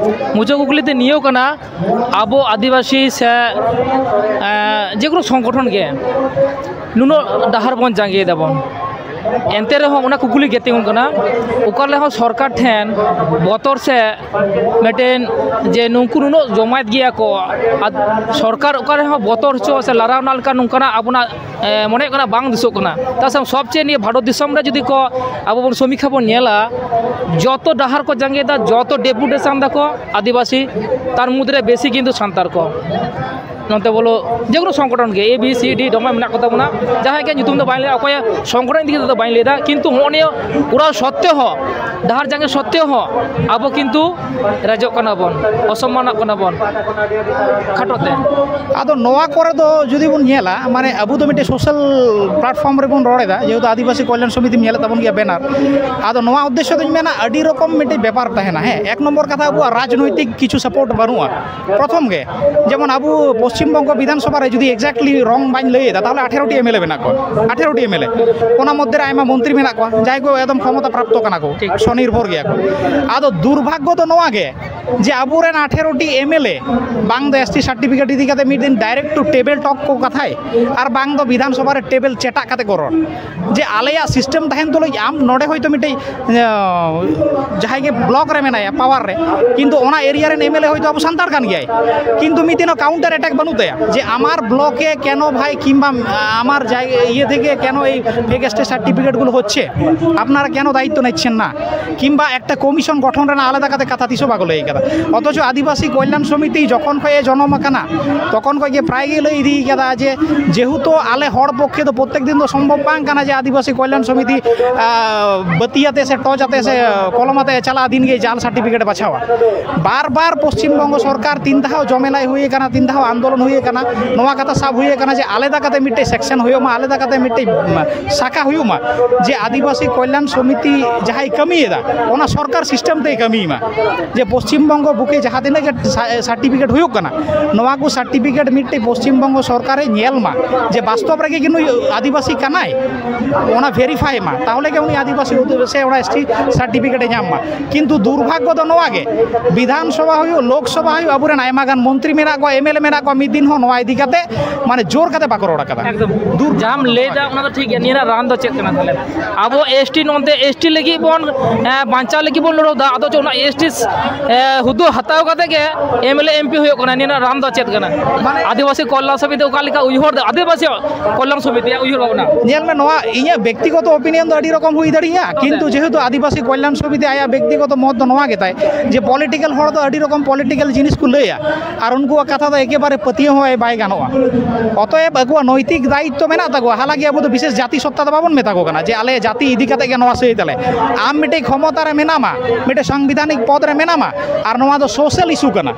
ᱢᱩᱪᱟᱹᱫ ᱠᱩᱠᱞᱤ ᱫᱚ ᱱᱤᱭᱟᱹ ᱠᱟᱱᱟ, ᱟᱵᱚ ᱟᱹᱫᱤᱵᱟᱹᱥᱤ ᱥᱮ, ᱮᱸ, ᱡᱮᱠᱳᱱᱳ ᱥᱚᱝᱜᱚᱴᱷᱚᱱ ᱜᱮ ᱱᱩᱱᱟᱹᱜ ᱰᱟᱦᱟᱨ ᱵᱚᱱ ᱡᱟᱸᱜᱮᱭ ᱫᱟᱵᱚᱱ, ᱮᱱᱛᱮ ᱨᱮᱦᱚᱸ ᱚᱱᱟ ᱠᱩᱠᱞᱤ ᱜᱮ ᱛᱤᱸᱜᱩᱱ ᱠᱟᱱᱟ, ᱚᱠᱟ ᱨᱮᱦᱚᱸ ᱥᱚᱨᱠᱟᱨ ᱴᱷᱮᱱ ᱵᱚᱛᱚᱨ ᱥᱮ ᱢᱤᱫᱴᱮᱱ ᱡᱮ ᱱᱩᱠᱩ ᱱᱩᱱᱟᱹᱜ ᱡᱚᱢᱟᱭᱮᱛ ᱜᱮᱭᱟ ᱠᱚ, ᱟᱨ ᱥᱚᱨᱠᱟᱨ ᱚᱠᱟ ᱨᱮᱦᱚᱸ ᱵᱚᱛᱚᱨ ᱦᱚᱪᱚ ᱥᱮ ᱞᱟᱲᱟᱣ ᱨᱮᱱᱟᱜ ᱞᱮᱠᱟ ᱱᱚᱝᱠᱟᱱᱟᱜ ᱟᱵᱚᱱᱟᱜ, ᱮ, ᱢᱚᱱᱮ ᱦᱩᱭᱩᱜ ᱠᱟᱱᱟ ᱵᱟᱝ ᱫᱤᱥᱚᱜ ᱠᱟᱱᱟ᱾ ᱛᱟᱪᱷᱟᱲᱟ ᱥᱚᱵᱪᱮᱭᱮ ᱱᱤᱭᱟᱹ ᱵᱷᱟᱨᱚᱛ ᱫᱤᱥᱚᱢ ᱨᱮ ᱡᱩᱫᱤ ᱠᱚ ᱟᱵᱚ ᱵᱚᱱ ᱥᱚᱢᱤᱠᱠᱷᱟ ᱵᱚᱱ ᱧᱮᱞᱟ, ᱡᱚᱛᱚ ᱰᱟᱦᱟᱨ ᱠᱚ ᱡᱟᱸᱜᱮᱭᱮᱫᱟ, ᱡᱚᱛᱚ ᱰᱮᱯᱩᱴᱮᱥᱚᱱ ᱫᱟᱠᱚ ᱟᱹᱫᱤᱵᱟᱹᱥᱤ, ᱛᱟᱨ ᱢᱩᱫᱽᱨᱮ ᱵᱮᱥᱤ ᱠᱤᱱᱛᱩ ᱥᱟᱱᱛᱟᱲ ᱠᱚ᱾ ᱱᱚᱛᱮ ᱵᱚᱞᱚ, ᱡᱮᱠᱳᱱᱳ ᱥᱚᱝᱜᱚᱴᱷᱚᱱ ᱜᱮ, ᱮ ᱵᱤ ᱥᱤ ᱰᱤ ᱫᱚᱢᱮ ᱢᱮᱱᱟᱜ ᱠᱚ ᱛᱟᱵᱚᱱᱟ᱾ ᱡᱟᱦᱟᱸᱭ ᱜᱮ ᱧᱩᱛᱩᱢ ᱫᱚ ᱵᱟᱹᱧ ᱞᱟᱹᱭᱟ, ᱚᱠᱚᱭᱟᱜ ᱥᱚᱝᱜᱚᱴᱷᱚᱱ ᱤᱫᱤ ᱠᱟᱛᱮ ᱫᱚ ᱵᱟᱹᱧ ᱞᱟᱹᱭᱫᱟ, ᱠᱤᱱᱛᱩ ᱦᱚᱸᱜᱼᱚ ᱱᱤᱭᱟᱹ ᱠᱚᱨᱟᱣ ᱥᱚᱛᱛᱮ ᱦᱚᱸ, ᱰᱟᱦᱟᱨ ᱡᱟᱸᱜᱮ ᱥᱚᱛᱛᱮ ᱦᱚᱸ ᱟᱵᱚ ᱠᱤᱱᱛᱩ ᱨᱟᱡᱚᱜ ᱠᱟᱱᱟ ᱵᱚᱱ, ᱚᱥᱚᱢᱢᱟᱱᱚᱜ ᱠᱟᱱᱟ ᱵᱚᱱ, ᱠᱷᱟᱴᱚ ᱛᱮ᱾ ᱟᱫᱚ ᱱᱚᱣᱟ ᱠᱚᱨᱮ ᱫᱚ ᱡᱩᱫᱤ ᱵᱚᱱ ᱧᱮᱞᱟ, ᱢᱟᱱᱮ ᱟᱵᱚ ᱫᱚ ᱢᱤᱫᱴᱮᱱ ᱥᱳᱥᱟᱞ ᱯᱞᱟᱴᱯᱷᱚᱨᱢ ᱨᱮᱵᱚᱱ ᱨᱚᱲ ᱮᱫᱟ, ᱡᱮᱦᱮᱛᱩ ᱟᱹᱫᱤᱵᱟᱹᱥᱤ ᱠᱚᱞᱭᱟᱱ ᱥᱚᱢᱤᱛᱤᱢ ᱧᱮᱞᱮᱫ ᱛᱟᱵᱚᱱ ᱜᱮᱭᱟ ᱵᱮᱱᱟᱨ᱾ ᱟᱫᱚ ᱱᱚᱣᱟ ᱩᱫᱽᱫᱮᱥᱥᱚ ᱫᱚᱧ ᱢᱮᱱᱟ, ᱟᱹᱰᱤ ᱨᱚᱠᱚᱢ ᱢᱤᱫᱴᱮᱱ ᱵᱮᱯᱟᱨ ᱛᱟᱦᱮᱱᱟ᱾ ᱦᱮᱸ, ᱮᱠ ᱱᱚᱢᱵᱚᱨ ᱠᱟᱛᱷᱟ, ᱟᱵᱚᱣᱟᱜ ᱨᱟᱡᱽᱱᱳᱭᱛᱤᱠ ᱠᱤᱪᱷᱩ ᱥᱟᱯᱳᱨᱴ ᱵᱟᱹᱱᱩᱜᱼᱟ᱾ ᱯᱨᱚᱛᱷᱚᱢ ᱜᱮ, ᱡᱮᱢᱚᱱ ᱟᱵᱚ ᱯᱚᱥᱪᱤᱢ ᱵᱚᱝᱜᱚ ᱵᱤᱫᱷᱟᱱ ᱥᱚᱵᱷᱟ ᱨᱮ ᱡᱩᱫᱤ exactly wrong ᱵᱟᱹᱧ ᱞᱟᱹᱭ ᱮᱫᱟ, ᱛᱟᱦᱚᱞᱮ ᱟᱴᱷᱮᱨᱚ ᱴᱤ ᱮᱢ ᱮᱞ ᱮ ᱢᱮᱱᱟᱜ ᱠᱚᱣᱟ, ᱟᱴᱷᱮᱨᱚ ᱴᱤ ᱮᱢ ᱮᱞ ᱮ᱾ ᱚᱱᱟ ᱢᱚᱫᱽᱫᱷᱮ ᱨᱮ ᱟᱭᱢᱟ ᱢᱚᱱᱛᱨᱤ ᱢᱮᱱᱟᱜ ᱠᱚᱣᱟ, ᱡᱟᱦᱟᱸᱭ ᱠᱚ ᱮᱠᱫᱚᱢ ᱠᱷᱚᱢᱚᱛᱟ ᱯᱨᱟᱯᱛᱚ ᱠᱟᱱᱟ ᱠᱚ, ᱴᱷᱤᱠ᱾ ᱥᱚᱱᱤᱨᱵᱷᱚᱨ ᱜᱮᱭᱟ ᱠᱚ᱾ ᱟᱫᱚ ᱫᱩᱨᱵᱷᱟᱜᱽᱜᱚ ᱫᱚ ᱱᱚᱣᱟ ᱜᱮ, ᱡᱮ ᱟᱵᱚᱨᱮᱱ ᱟᱴᱷᱮᱨᱚ ᱴᱤ ᱮᱢ ᱮᱞ ᱮ ᱵᱟᱝ ᱫᱚ ᱮᱥ ᱴᱤ ᱥᱟᱨᱴᱤᱯᱷᱤᱠᱮᱴ ᱤᱫᱤ ᱠᱟᱛᱮ ᱢᱤᱫ ᱫᱤᱱ direct to table talk ᱠᱚ ᱠᱟᱛᱷᱟᱭ, ᱟᱨ ᱵᱟᱝ ᱫᱚ ᱵᱤᱫᱷᱟᱱ ᱥᱚᱵᱷᱟ ᱨᱮ ᱴᱮᱵᱮᱞ ᱪᱮᱴᱟᱜ ᱠᱟᱛᱮ ᱠᱚ ᱨᱚᱲ᱾ ᱡᱮ ᱟᱞᱮᱭᱟᱜ ᱥᱤᱥᱴᱮᱢ ᱛᱟᱦᱮᱱ ᱛᱩᱞᱩᱡ ᱟᱢ ᱱᱚᱰᱮ ᱦᱚᱭᱛᱳ ᱢᱤᱫᱴᱮᱡ, ᱮᱸ, ᱡᱟᱦᱟᱸᱭ ᱜᱮ ᱵᱞᱚᱠ ᱨᱮ ᱢᱮᱱᱟᱭᱟ ᱯᱟᱣᱟᱨ ᱨᱮ, ᱠᱤᱱᱛᱩ ᱚᱱᱟ ᱮᱨᱤᱭᱟ ᱨᱮᱱ ᱮᱢ ᱮᱞ ᱮ ᱦᱚᱭᱛᱳ ᱟᱵᱚ ᱥᱟᱱᱛᱟᱲ ᱠᱟᱱ ᱜᱮᱭᱟᱭ, ᱠᱤᱱᱛᱩ ᱢᱤᱫ ᱫᱤᱱ ᱦᱚᱸ ᱠᱟᱣᱩᱱᱴᱟᱨ ᱮᱴᱮᱠ ᱵᱟᱹᱱᱩᱜ ᱛᱟᱭᱟ, ᱡᱮ আমার ব্লকে কেন ভাই কিংবা আমার জায়গা ইয়ে থেকে কেন এই ফেক এসটি সার্টিফিকেটগুলো হচ্ছে, আপনারা কেন দায়িত্ব নিচ্ছেন না, কিংবা একটা কমিশন ᱜᱚᱴᱷᱚᱱ ᱨᱮᱱᱟᱜ ᱟᱞᱟᱫᱟ ᱠᱟᱛᱮ ᱠᱟᱛᱷᱟ ᱛᱤᱥ ᱦᱚᱸ ᱵᱟᱠᱚ ᱞᱟᱹᱭ ᱠᱟᱫᱟ᱾ ᱚᱛᱷᱚᱪᱚ ᱟᱹᱫᱤᱵᱟᱹᱥᱤ ᱠᱚᱞᱭᱟᱱ ᱥᱚᱢᱤᱛᱤ ᱡᱚᱠᱷᱚᱱ ᱠᱷᱚᱱ ᱮ ᱡᱚᱱᱚᱢ ᱟᱠᱟᱱᱟ, ᱛᱚᱠᱷᱚᱱ ᱠᱷᱚᱱ ᱜᱮ ᱯᱨᱟᱭ ᱜᱮ ᱞᱟᱹᱭ ᱤᱫᱤ ᱠᱟᱫᱟ ᱡᱮ ᱡᱮᱦᱮᱛᱩ ᱟᱞᱮ ᱦᱚᱲ ᱯᱚᱠᱠᱷᱮ ᱫᱚ ᱯᱨᱚᱛᱮᱠ ᱫᱤᱱ ᱫᱚ ᱥᱚᱢᱵᱷᱚᱵ ᱵᱟᱝ ᱠᱟᱱᱟ ᱡᱮ ᱟᱹᱫᱤᱵᱟᱹᱥᱤ ᱠᱚᱞᱭᱟᱱ ᱥᱚᱢᱤᱛᱤ, ᱟᱸ, ᱵᱟᱹᱛᱤ ᱟᱛᱮ ᱥᱮ ᱴᱚᱨᱪ ᱟᱛᱮ ᱥᱮ ᱠᱚᱞᱚᱢ ᱟᱛᱮ ᱪᱟᱞᱟᱜᱼᱟ ᱫᱤᱱ ᱜᱮ ᱡᱟᱞ ᱥᱟᱨᱴᱤᱯᱷᱤᱠᱮᱴ ᱵᱟᱪᱷᱟᱣᱟ᱾ ᱵᱟᱨ ᱵᱟᱨ ᱯᱚᱥᱪᱤᱢ ᱵᱚᱝᱜᱚ ᱥᱚᱨᱠᱟᱨ ᱛᱤᱱ ᱫᱷᱟᱣ ᱡᱚᱢᱮᱞᱟᱭ ᱦᱩᱭ ᱟᱠᱟᱱᱟ, ᱛᱤᱱ ᱫᱷᱟᱣ ᱟᱱᱫᱳᱞᱚᱱ ᱦᱩᱭ ᱟᱠᱟᱱᱟ, ᱱᱚᱣᱟ ᱠᱟᱛᱷᱟ ᱥᱟᱵ ᱦᱩᱭ ᱟᱠᱟᱱᱟ ᱡᱮ ᱟᱞᱟᱫᱟ ᱠᱟᱛᱮ ᱢᱤᱫᱴᱮᱡ ᱥᱮᱠᱥᱚᱱ ᱦᱩᱭᱩᱜ ᱢᱟ, ᱟᱞᱟᱫᱟ ᱠᱟᱛᱮ ᱢᱤᱫᱴᱮᱡ, ᱩᱢ, ᱥᱟᱠᱷᱟ ᱦᱩᱭᱩᱜ ᱢᱟ, ᱡᱮ ᱟᱹᱫᱤᱵᱟᱹᱥᱤ ᱠᱚᱞᱭᱟᱱ ᱥᱚᱢᱤᱛᱤ ᱡᱟᱦᱟᱸᱭ ᱠᱟᱹᱢᱤᱭᱮᱫᱟ, ᱚᱱᱟ ᱥᱚᱨᱠᱟᱨ ᱥᱤᱥᱴᱮᱢ ᱛᱮᱭ ᱠᱟᱹᱢᱤᱭ ᱢᱟ᱾ ᱡᱮ ᱯᱚᱥᱪᱤᱢ ᱵᱚᱝᱜᱚ ᱵᱩᱠᱮ ᱡᱟᱦᱟᱸ ᱛᱤᱱᱟᱹᱜ ᱜᱮ ᱥᱟ-, ᱥᱟᱨᱴᱤᱯᱷᱤᱠᱮᱴ ᱦᱩᱭᱩᱜ ᱠᱟᱱᱟ, ᱱᱚᱣᱟ ᱠᱚ ᱥᱟᱨᱴᱤᱯᱷᱤᱠᱮᱴ ᱢᱤᱫᱴᱮᱡ ᱯᱚᱥᱪᱤᱢ ᱵᱚᱝᱜᱚ ᱥᱚᱨᱠᱟᱨᱮ ᱧᱮᱞ ᱢᱟ ᱡᱮ ᱵᱟᱥᱛᱚᱵ ᱨᱮᱜᱮ ᱠᱤ ᱱᱩᱭ ᱟᱹᱫᱤᱵᱟᱹᱥᱤ ᱠᱟᱱᱟᱭ, ᱚᱱᱟ ᱵᱷᱮᱨᱤᱯᱷᱟᱭ ᱢᱟ, ᱛᱟᱦᱚᱞᱮ ᱜᱮ ᱩᱱᱤ ᱟᱹᱫᱤᱵᱟᱹᱥᱤ ᱩᱫ-, ᱥᱮ ᱚᱱᱟ ᱮᱥ ᱴᱤ ᱥᱟᱨᱴᱤᱯᱷᱤᱠᱮᱴ ᱮ ᱧᱟᱢ ᱢᱟ᱾ ᱠᱤᱱᱛᱩ ᱫᱩᱨᱵᱷᱟᱜᱽᱜᱚ ᱫᱚ ᱱᱚᱣᱟ ᱜᱮ, ᱵᱤᱫᱷᱟᱱ ᱥᱚᱵᱷᱟ ᱦᱩᱭᱩᱜ, ᱞᱳᱠ ᱥᱚᱵᱷᱟ ᱦᱩᱭᱩᱜ, ᱟᱵᱚᱨᱮᱱ ᱟᱭᱢᱟ ᱜᱟᱱ ᱢᱚᱱᱛᱨᱤ ᱢᱮᱱᱟᱜ ᱠᱚᱣᱟ, ᱮᱢ ᱮᱞ ᱮ ᱢᱮᱱᱟᱜ ᱠᱚᱣᱟ, ᱢᱤᱫ ᱫᱤᱱ ᱦᱚᱸ ᱱᱚᱣᱟ ᱤᱫᱤ ᱠᱟᱛᱮ ᱢᱟᱱᱮ ᱡᱳᱨ ᱠᱟᱛᱮ ᱵᱟᱠᱚ ᱨᱚᱲ ᱟᱠᱟᱫᱟ᱾ ᱮᱠᱫᱚᱢ᱾ ᱫᱩᱨ- ᱡᱟᱦᱟᱸᱢ ᱞᱟᱹᱭ ᱫᱟ ᱚᱱᱟ ᱫᱚ ᱴᱷᱤᱠ ᱜᱮᱭᱟ, ᱱᱤᱭᱟᱹ ᱨᱮᱱᱟᱜ ᱨᱟᱱ ᱫᱚ ᱪᱮᱫ ᱠᱟᱱᱟ ᱛᱟᱦᱚᱞᱮ? ᱟᱵᱚ ᱮᱥ ᱴᱤ ᱱᱚᱱᱛᱮ ᱮᱥ ᱴᱤ ᱞᱟᱹᱜᱤᱫ ᱵᱚᱱ, ᱮ, ᱵᱟᱧᱪᱟᱣ ᱞᱟᱹᱜᱤᱫ ᱵᱚᱱ ᱞᱟᱹᱲᱦᱟᱹᱭ ᱫᱟ, ᱟᱫᱚ ᱪᱮᱫ ᱚᱱᱟ ᱮᱥ ᱴᱤ, ᱮ, ᱦᱩᱫᱟᱹ ᱦᱟᱛᱟᱣ ᱠᱟᱛᱮ ᱜᱮ M L A M P ᱦᱩᱭᱩᱜ ᱠᱟᱱᱟ᱾ ᱱᱤᱭᱟᱹ ᱨᱮᱱᱟᱜ ᱨᱟᱱ ᱫᱚ ᱪᱮᱫ ᱠᱟᱱᱟ? ᱢᱟᱱᱮ ᱟᱹᱫᱤᱵᱟᱹᱥᱤ ᱠᱚᱞᱭᱟᱱ ᱥᱚᱢᱤᱛᱤ ᱚᱠᱟ ᱞᱮᱠᱟ ᱩᱭᱦᱟᱹᱨ ᱫᱟ, ᱟᱹᱫᱤᱵᱟᱹᱥᱤ ᱠᱚᱞᱭᱟᱱ ᱥᱚᱢᱤᱛᱤᱭᱟᱜ ᱩᱭᱦᱟᱹᱨ ᱵᱷᱟᱵᱽᱱᱟ? ᱧᱮᱞ ᱢᱮ, ᱱᱚᱣᱟ ᱤᱧᱟᱹᱜ ᱵᱮᱠᱛᱤᱜᱚᱛᱚ ᱚᱯᱤᱱᱤᱭᱚᱱ ᱫᱚ ᱟᱹᱰᱤ ᱨᱚᱠᱚᱢ ᱦᱩᱭ ᱫᱟᱲᱮᱭᱟᱜᱼᱟ, ᱠᱤᱱᱛᱩ ᱡᱮᱦᱮᱛᱩ ᱟᱹᱫᱤᱵᱟᱹᱥᱤ ᱠᱚᱞᱭᱟᱱ ᱥᱚᱢᱤᱛᱤ ᱟᱭᱟᱜ ᱵᱮᱠᱛᱤᱜᱚᱛᱚ ᱢᱚᱛ ᱫᱚ ᱱᱚᱣᱟ ᱜᱮᱛᱟᱭ ᱡᱮ ᱯᱚᱞᱤᱴᱤᱠᱟᱞ ᱦᱚᱲ ᱫᱚ ᱟᱹᱰᱤ ᱨᱚᱠᱚᱢ ᱯᱚᱞᱤᱴᱤᱠᱟᱞ ᱡᱤᱱᱤᱥ ᱠᱚ ᱞᱟᱹᱭᱟ, ᱟᱨ ᱩᱱᱠᱩᱣᱟᱜ ᱠᱟᱛᱷᱟ ᱫᱚ ᱮᱠᱮᱵᱟᱨᱮ ᱯᱟᱹᱛᱭᱟᱹᱣ ᱦᱚᱸ ᱵᱟᱭ ᱜᱟᱱᱚᱜᱼᱟ᱾ ᱚᱛᱚᱮᱵ ᱟᱠᱚᱣᱟᱜ ᱱᱳᱭᱛᱤᱠ ᱫᱟᱭᱤᱛᱛᱚ ᱢᱮᱱᱟᱜ ᱛᱟᱠᱚᱣᱟ᱾ ᱦᱟᱞᱟᱝᱠᱮ ᱟᱵᱚ ᱫᱚ ᱵᱤᱥᱮᱥ ᱡᱟᱹᱛᱤ ᱥᱚᱛᱛᱟ ᱫᱚ ᱵᱟᱵᱚᱱ ᱢᱮᱛᱟ ᱠᱚ ᱠᱟᱱᱟ ᱡᱮ ᱟᱞᱮ ᱡᱟᱹᱛᱤ ᱤᱫᱤ ᱠᱟᱛᱮ ᱜᱮ ᱱᱚᱣᱟ ᱥᱟᱹᱭ ᱛᱟᱞᱮ᱾ ᱟᱢ ᱢᱤᱫᱴᱮᱡ ᱠᱷᱚᱢᱚᱛᱟ ᱨᱮ ᱢᱮᱱᱟᱢᱟ, ᱢᱤᱫᱴᱮᱡ ᱥᱟᱝᱵᱤᱫᱷᱟᱱᱤᱠ ᱯᱚᱫᱽ ᱨᱮ ᱢᱮᱱᱟᱢᱟ, ᱟᱨ ᱱᱚᱣᱟ ᱫᱚ ᱥᱳᱥᱟᱞ ᱤᱥᱩ ᱠᱟᱱᱟ᱾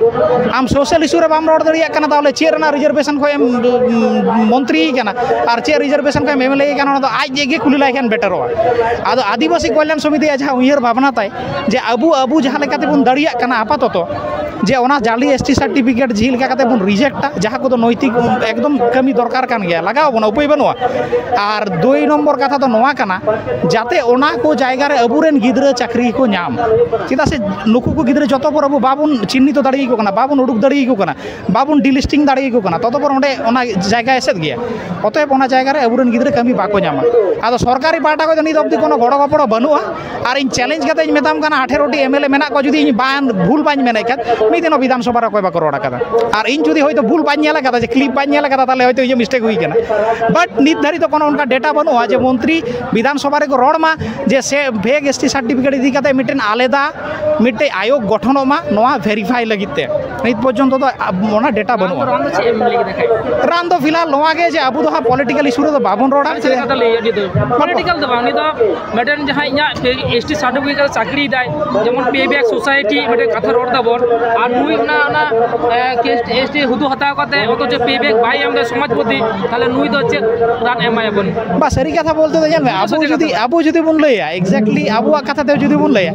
ᱟᱢ ᱥᱳᱥᱟᱞ ᱤᱥᱩ ᱨᱮ ᱵᱟᱢ ᱨᱚᱲ ᱫᱟᱲᱮᱭᱟᱜ ᱠᱟᱱᱟ, ᱛᱟᱦᱚᱞᱮ ᱪᱮᱫ ᱨᱮᱱᱟᱜ ᱨᱤᱡᱟᱨᱵᱷᱮᱥᱚᱱ ᱠᱷᱚᱱ ᱮᱢ ᱩᱢ, ᱢᱚᱱᱛᱨᱤ ᱠᱟᱱᱟ ᱟᱨ ᱪᱮᱫ ᱨᱤᱡᱟᱨᱵᱷᱮᱥᱚᱱ ᱠᱷᱚᱱ ᱮᱢ ᱮᱢ ᱮᱞ ᱮ ᱠᱟᱱᱟ, ᱚᱱᱟ ᱫᱚ ᱟᱡ ᱜᱮ ᱠᱩᱞᱤ ᱞᱟᱭ ᱠᱷᱟᱱ ᱵᱮᱴᱟᱨᱚᱜᱼᱟ᱾ ᱟᱫᱚ ᱟᱹᱫᱤᱵᱟᱹᱥᱤ ᱠᱚᱞᱭᱟᱱ ᱥᱚᱢᱤᱛᱤᱭᱟᱜ ᱡᱟᱦᱟᱸ ᱩᱭᱦᱟᱹᱨ ᱵᱷᱟᱵᱽᱱᱟ ᱛᱟᱭ, ᱡᱮ ᱟᱵᱚ, ᱟᱵᱚ ᱡᱟᱦᱟᱸ ᱞᱮᱠᱟ ᱛᱮᱵᱚᱱ ᱫᱟᱲᱮᱭᱟᱜ ᱠᱟᱱᱟ ᱟᱯᱟᱛᱚᱛᱚ, ᱡᱮ ᱚᱱᱟ ᱡᱟᱞᱤ ᱮᱥ ᱴᱤ ᱥᱟᱨᱴᱤᱯᱷᱤᱠᱮᱴ ᱡᱮ ᱞᱮᱠᱟ ᱠᱟᱛᱮ ᱵᱚᱱ ᱨᱤᱡᱮᱠᱴᱟ, ᱡᱟᱦᱟᱸ ᱠᱚᱫᱚ ᱱᱳᱭᱛᱤᱠ ᱮᱠᱫᱚᱢ ᱠᱟᱹᱢᱤ ᱫᱚᱨᱠᱟᱨ ᱠᱟᱱ ᱜᱮᱭᱟ, ᱞᱟᱜᱟᱣ ᱵᱚᱱᱟ, ᱩᱯᱟᱹᱭ ᱵᱟᱹᱱᱩᱜᱼᱟ᱾ ᱟᱨ ᱫᱩᱭ ᱱᱚᱢᱵᱚᱨ ᱠᱟᱛᱷᱟ ᱫᱚ ᱱᱚᱣᱟ ᱠᱟᱱᱟ, ᱡᱟᱛᱮ ᱚᱱᱟ ᱠᱚ ᱡᱟᱭᱜᱟ ᱨᱮ ᱟᱵᱚᱨᱮᱱ ᱜᱤᱫᱽᱨᱟᱹ ᱪᱟᱹᱠᱨᱤ ᱠᱚ ᱧᱟᱢ᱾ ᱪᱮᱫᱟᱜ ᱥᱮ ᱱᱩᱠᱩ ᱠᱚ ᱜᱤᱫᱽᱨᱟᱹ ᱡᱚᱛᱚ ᱵᱷᱳᱨ ᱟᱵᱚ ᱵᱟᱵᱚᱱ ᱪᱤᱱᱦᱤᱛ ᱫᱟᱲᱮᱭᱟᱠᱚ ᱠᱟᱱᱟ, ᱵᱟᱵᱚᱱ ᱩᱰᱩᱠ ᱫᱟᱲᱮᱭᱟᱠᱚ ᱠᱟᱱᱟ, ᱵᱟᱵᱚᱱ ᱰᱤᱞᱤᱥᱴᱤᱝ ᱫᱟᱲᱮᱭᱟᱠᱚ ᱠᱟᱱᱟ, ᱛᱚᱛᱚ ᱵᱷᱳᱨ ᱚᱸᱰᱮ ᱚᱱᱟ ᱡᱟᱭᱜᱟ ᱮᱥᱮᱫ ᱜᱮᱭᱟ᱾ ᱚᱛᱚᱮᱵ ᱚᱱᱟ ᱡᱟᱭᱜᱟ ᱨᱮ ᱟᱵᱚᱨᱮᱱ ᱜᱤᱫᱽᱨᱟᱹ ᱠᱟᱹᱢᱤ ᱵᱟᱠᱚ ᱧᱟᱢᱟ᱾ ᱟᱫᱚ ᱥᱚᱨᱠᱟᱨᱤ ᱯᱟᱦᱴᱟ ᱠᱷᱚᱱ ᱫᱚ ᱱᱤᱛ ᱚᱵᱫᱤ ᱠᱳᱱᱳ ᱜᱚᱲᱚ ᱜᱚᱯᱚᱲᱚ ᱵᱟᱹᱱᱩᱜᱼᱟ᱾ ᱟᱨ ᱤᱧ ᱪᱮᱞᱮᱧᱡᱽ ᱠᱟᱛᱮ ᱤᱧ ᱢᱮᱛᱟᱢ ᱠᱟᱱᱟ, ᱟᱴᱷᱮᱨᱚ ᱴᱤ ᱮᱢ ᱮᱞ ᱮ ᱢᱮᱱᱟᱜ ᱠᱚᱣᱟ, ᱡᱩᱫᱤ ᱤᱧ ᱵᱟᱝ ᱵᱷᱩᱞ ᱵᱟᱹᱧ ᱢᱮᱱᱮᱫ ᱠᱷᱟᱱ, ᱢᱤᱫ ᱫᱤᱱ ᱦᱚᱸ ᱵᱤᱫᱷᱟᱱ ᱥᱚᱵᱷᱟ ᱨᱮ ᱚᱠᱚᱭ ᱵᱟᱠᱚ ᱨᱚᱲ ᱟᱠᱟᱫᱟ᱾ ᱟᱨ ᱤᱧ ᱡᱩᱫᱤ ᱦᱚᱭᱛᱳ ᱵᱷᱩᱞ ᱵᱟᱹᱧ ᱧᱮᱞ ᱟᱠᱟᱫᱟ, ᱡᱮ ᱠᱞᱤᱯ ᱵᱟᱹᱧ ᱧᱮᱞ ᱟᱠᱟᱫᱟ, ᱛᱟᱦᱚᱞᱮ ᱦᱚᱭᱛᱳ ᱤᱧᱟᱹᱜ ᱢᱤᱥᱴᱮᱠ ᱦᱩᱭ ᱠᱟᱱᱟ᱾ ᱵᱟᱴ ᱱᱤᱛ ᱫᱷᱟᱹᱨᱤᱡ ᱫᱚ ᱠᱳᱱᱳ ᱚᱱᱠᱟ ᱰᱮᱴᱟ ᱵᱟᱹᱱᱩᱜᱼᱟ ᱡᱮ ᱢᱚᱱᱛᱨᱤ ᱵᱤᱫᱷᱟᱱ ᱥᱚᱵᱷᱟ ᱨᱮᱠᱚ ᱨᱚᱲ ᱢᱟ ᱡᱮ ᱥᱮ ᱯᱷᱮᱠ ᱮᱥ ᱴᱤ ᱥᱟᱨᱴᱤᱯᱷᱤᱠᱮᱴ ᱤᱫᱤ ᱠᱟᱛᱮ ᱢᱤᱫᱴᱮᱱ ᱟᱞᱮᱫᱟ ᱢᱤᱫᱴᱮᱡ ᱟᱭᱳᱜᱽ ᱜᱚᱴᱷᱚᱱᱚᱜ ᱢᱟ ᱱᱚᱣᱟ ᱵᱷᱮᱨᱤᱯᱷᱟᱭ ᱞᱟᱹᱜᱤᱫ ᱛᱮ᱾ ᱱᱤᱛ ᱯᱚᱨᱡᱚᱱᱛᱚ ᱫᱚ ᱟᱵ-, ᱚᱱᱟ ᱰᱮᱴᱟ ᱵᱟᱹᱱᱩᱜᱼᱟ᱾ ᱨᱟᱱ ᱫᱚ ᱪᱮᱫ ᱮᱢ ᱞᱟᱹᱭ ᱠᱮᱫᱟ ᱠᱷᱟᱡ? ᱨᱟᱱ ᱫᱚ ᱯᱷᱤᱞᱦᱟᱞ ᱱᱚᱣᱟ ᱜᱮ ᱡᱮ ᱟᱵᱚ ᱫᱚ ᱦᱟᱸᱜ ᱯᱚᱞᱤᱴᱤᱠᱟᱞ ᱤᱥᱩ ᱨᱮᱫᱚ ᱵᱟᱵᱚᱱ ᱨᱚᱲᱟ᱾ ᱟᱪᱪᱷᱟ, ᱠᱟᱛᱷᱟ ᱞᱟᱹᱭ ᱟᱹᱰᱤ ᱫᱚ ᱯᱚᱞᱤᱴᱤᱠᱟᱞ ᱫᱚ ᱵᱟᱝ, ᱩᱱᱤ ᱫᱚ ᱢᱤᱫᱴᱮᱱ ᱡᱟᱦᱟᱸᱭ ᱤᱧᱟᱹᱜ ᱮᱥ ᱴᱤ ᱥᱟᱨᱴᱤᱯᱷᱤᱠᱮᱴ ᱪᱟᱹᱠᱨᱤᱭᱮᱫᱟᱭ, ᱡᱮᱢᱚᱱ ᱯᱮ ᱵᱮᱠ ᱥᱳᱥᱟᱭᱴᱤ ᱢᱤᱫᱴᱮᱱ ᱠᱟᱛᱷᱟ ᱨᱚᱲ ᱫᱟᱵᱚᱱ, ᱟᱨ ᱱᱩᱭ ᱚᱱᱟ, ᱚᱱᱟ, ᱮ, ᱮᱥ ᱴᱤ ᱦᱩᱫᱩ ᱦᱟᱛᱟᱣ ᱠᱟᱛᱮ ᱚᱛᱷᱚᱪᱚ ᱯᱮ ᱵᱮᱠ ᱵᱟᱭ ᱮᱢ ᱮᱫᱟ ᱥᱚᱢᱟᱡᱽ ᱯᱨᱚᱛᱤ, ᱛᱟᱦᱚᱞᱮ ᱱᱩᱭ ᱫᱚ ᱪᱮᱫ ᱨᱟᱱ ᱮᱢᱟᱭᱟᱵᱚᱱ? ᱵᱟ, ᱥᱟᱹᱨᱤ ᱠᱟᱛᱷᱟ ᱵᱚᱞᱛᱮ ᱫᱚ ᱧᱮᱞ ᱢᱮ, ᱟᱵᱚ ᱥᱟᱹᱨᱤ ᱡᱩᱫᱤ, ᱠᱟᱛᱷᱟ᱾ ᱟᱵᱚ ᱡᱩᱫᱤ ᱵᱚᱱ ᱞᱟᱹᱭᱟ, ᱮᱠᱡᱮᱠᱴᱞᱤ ᱟᱵᱚᱣᱟᱜ ᱠᱟᱛᱷᱟ ᱛᱮ ᱡᱩᱫᱤ ᱵᱚᱱ ᱞᱟᱹᱭᱟ,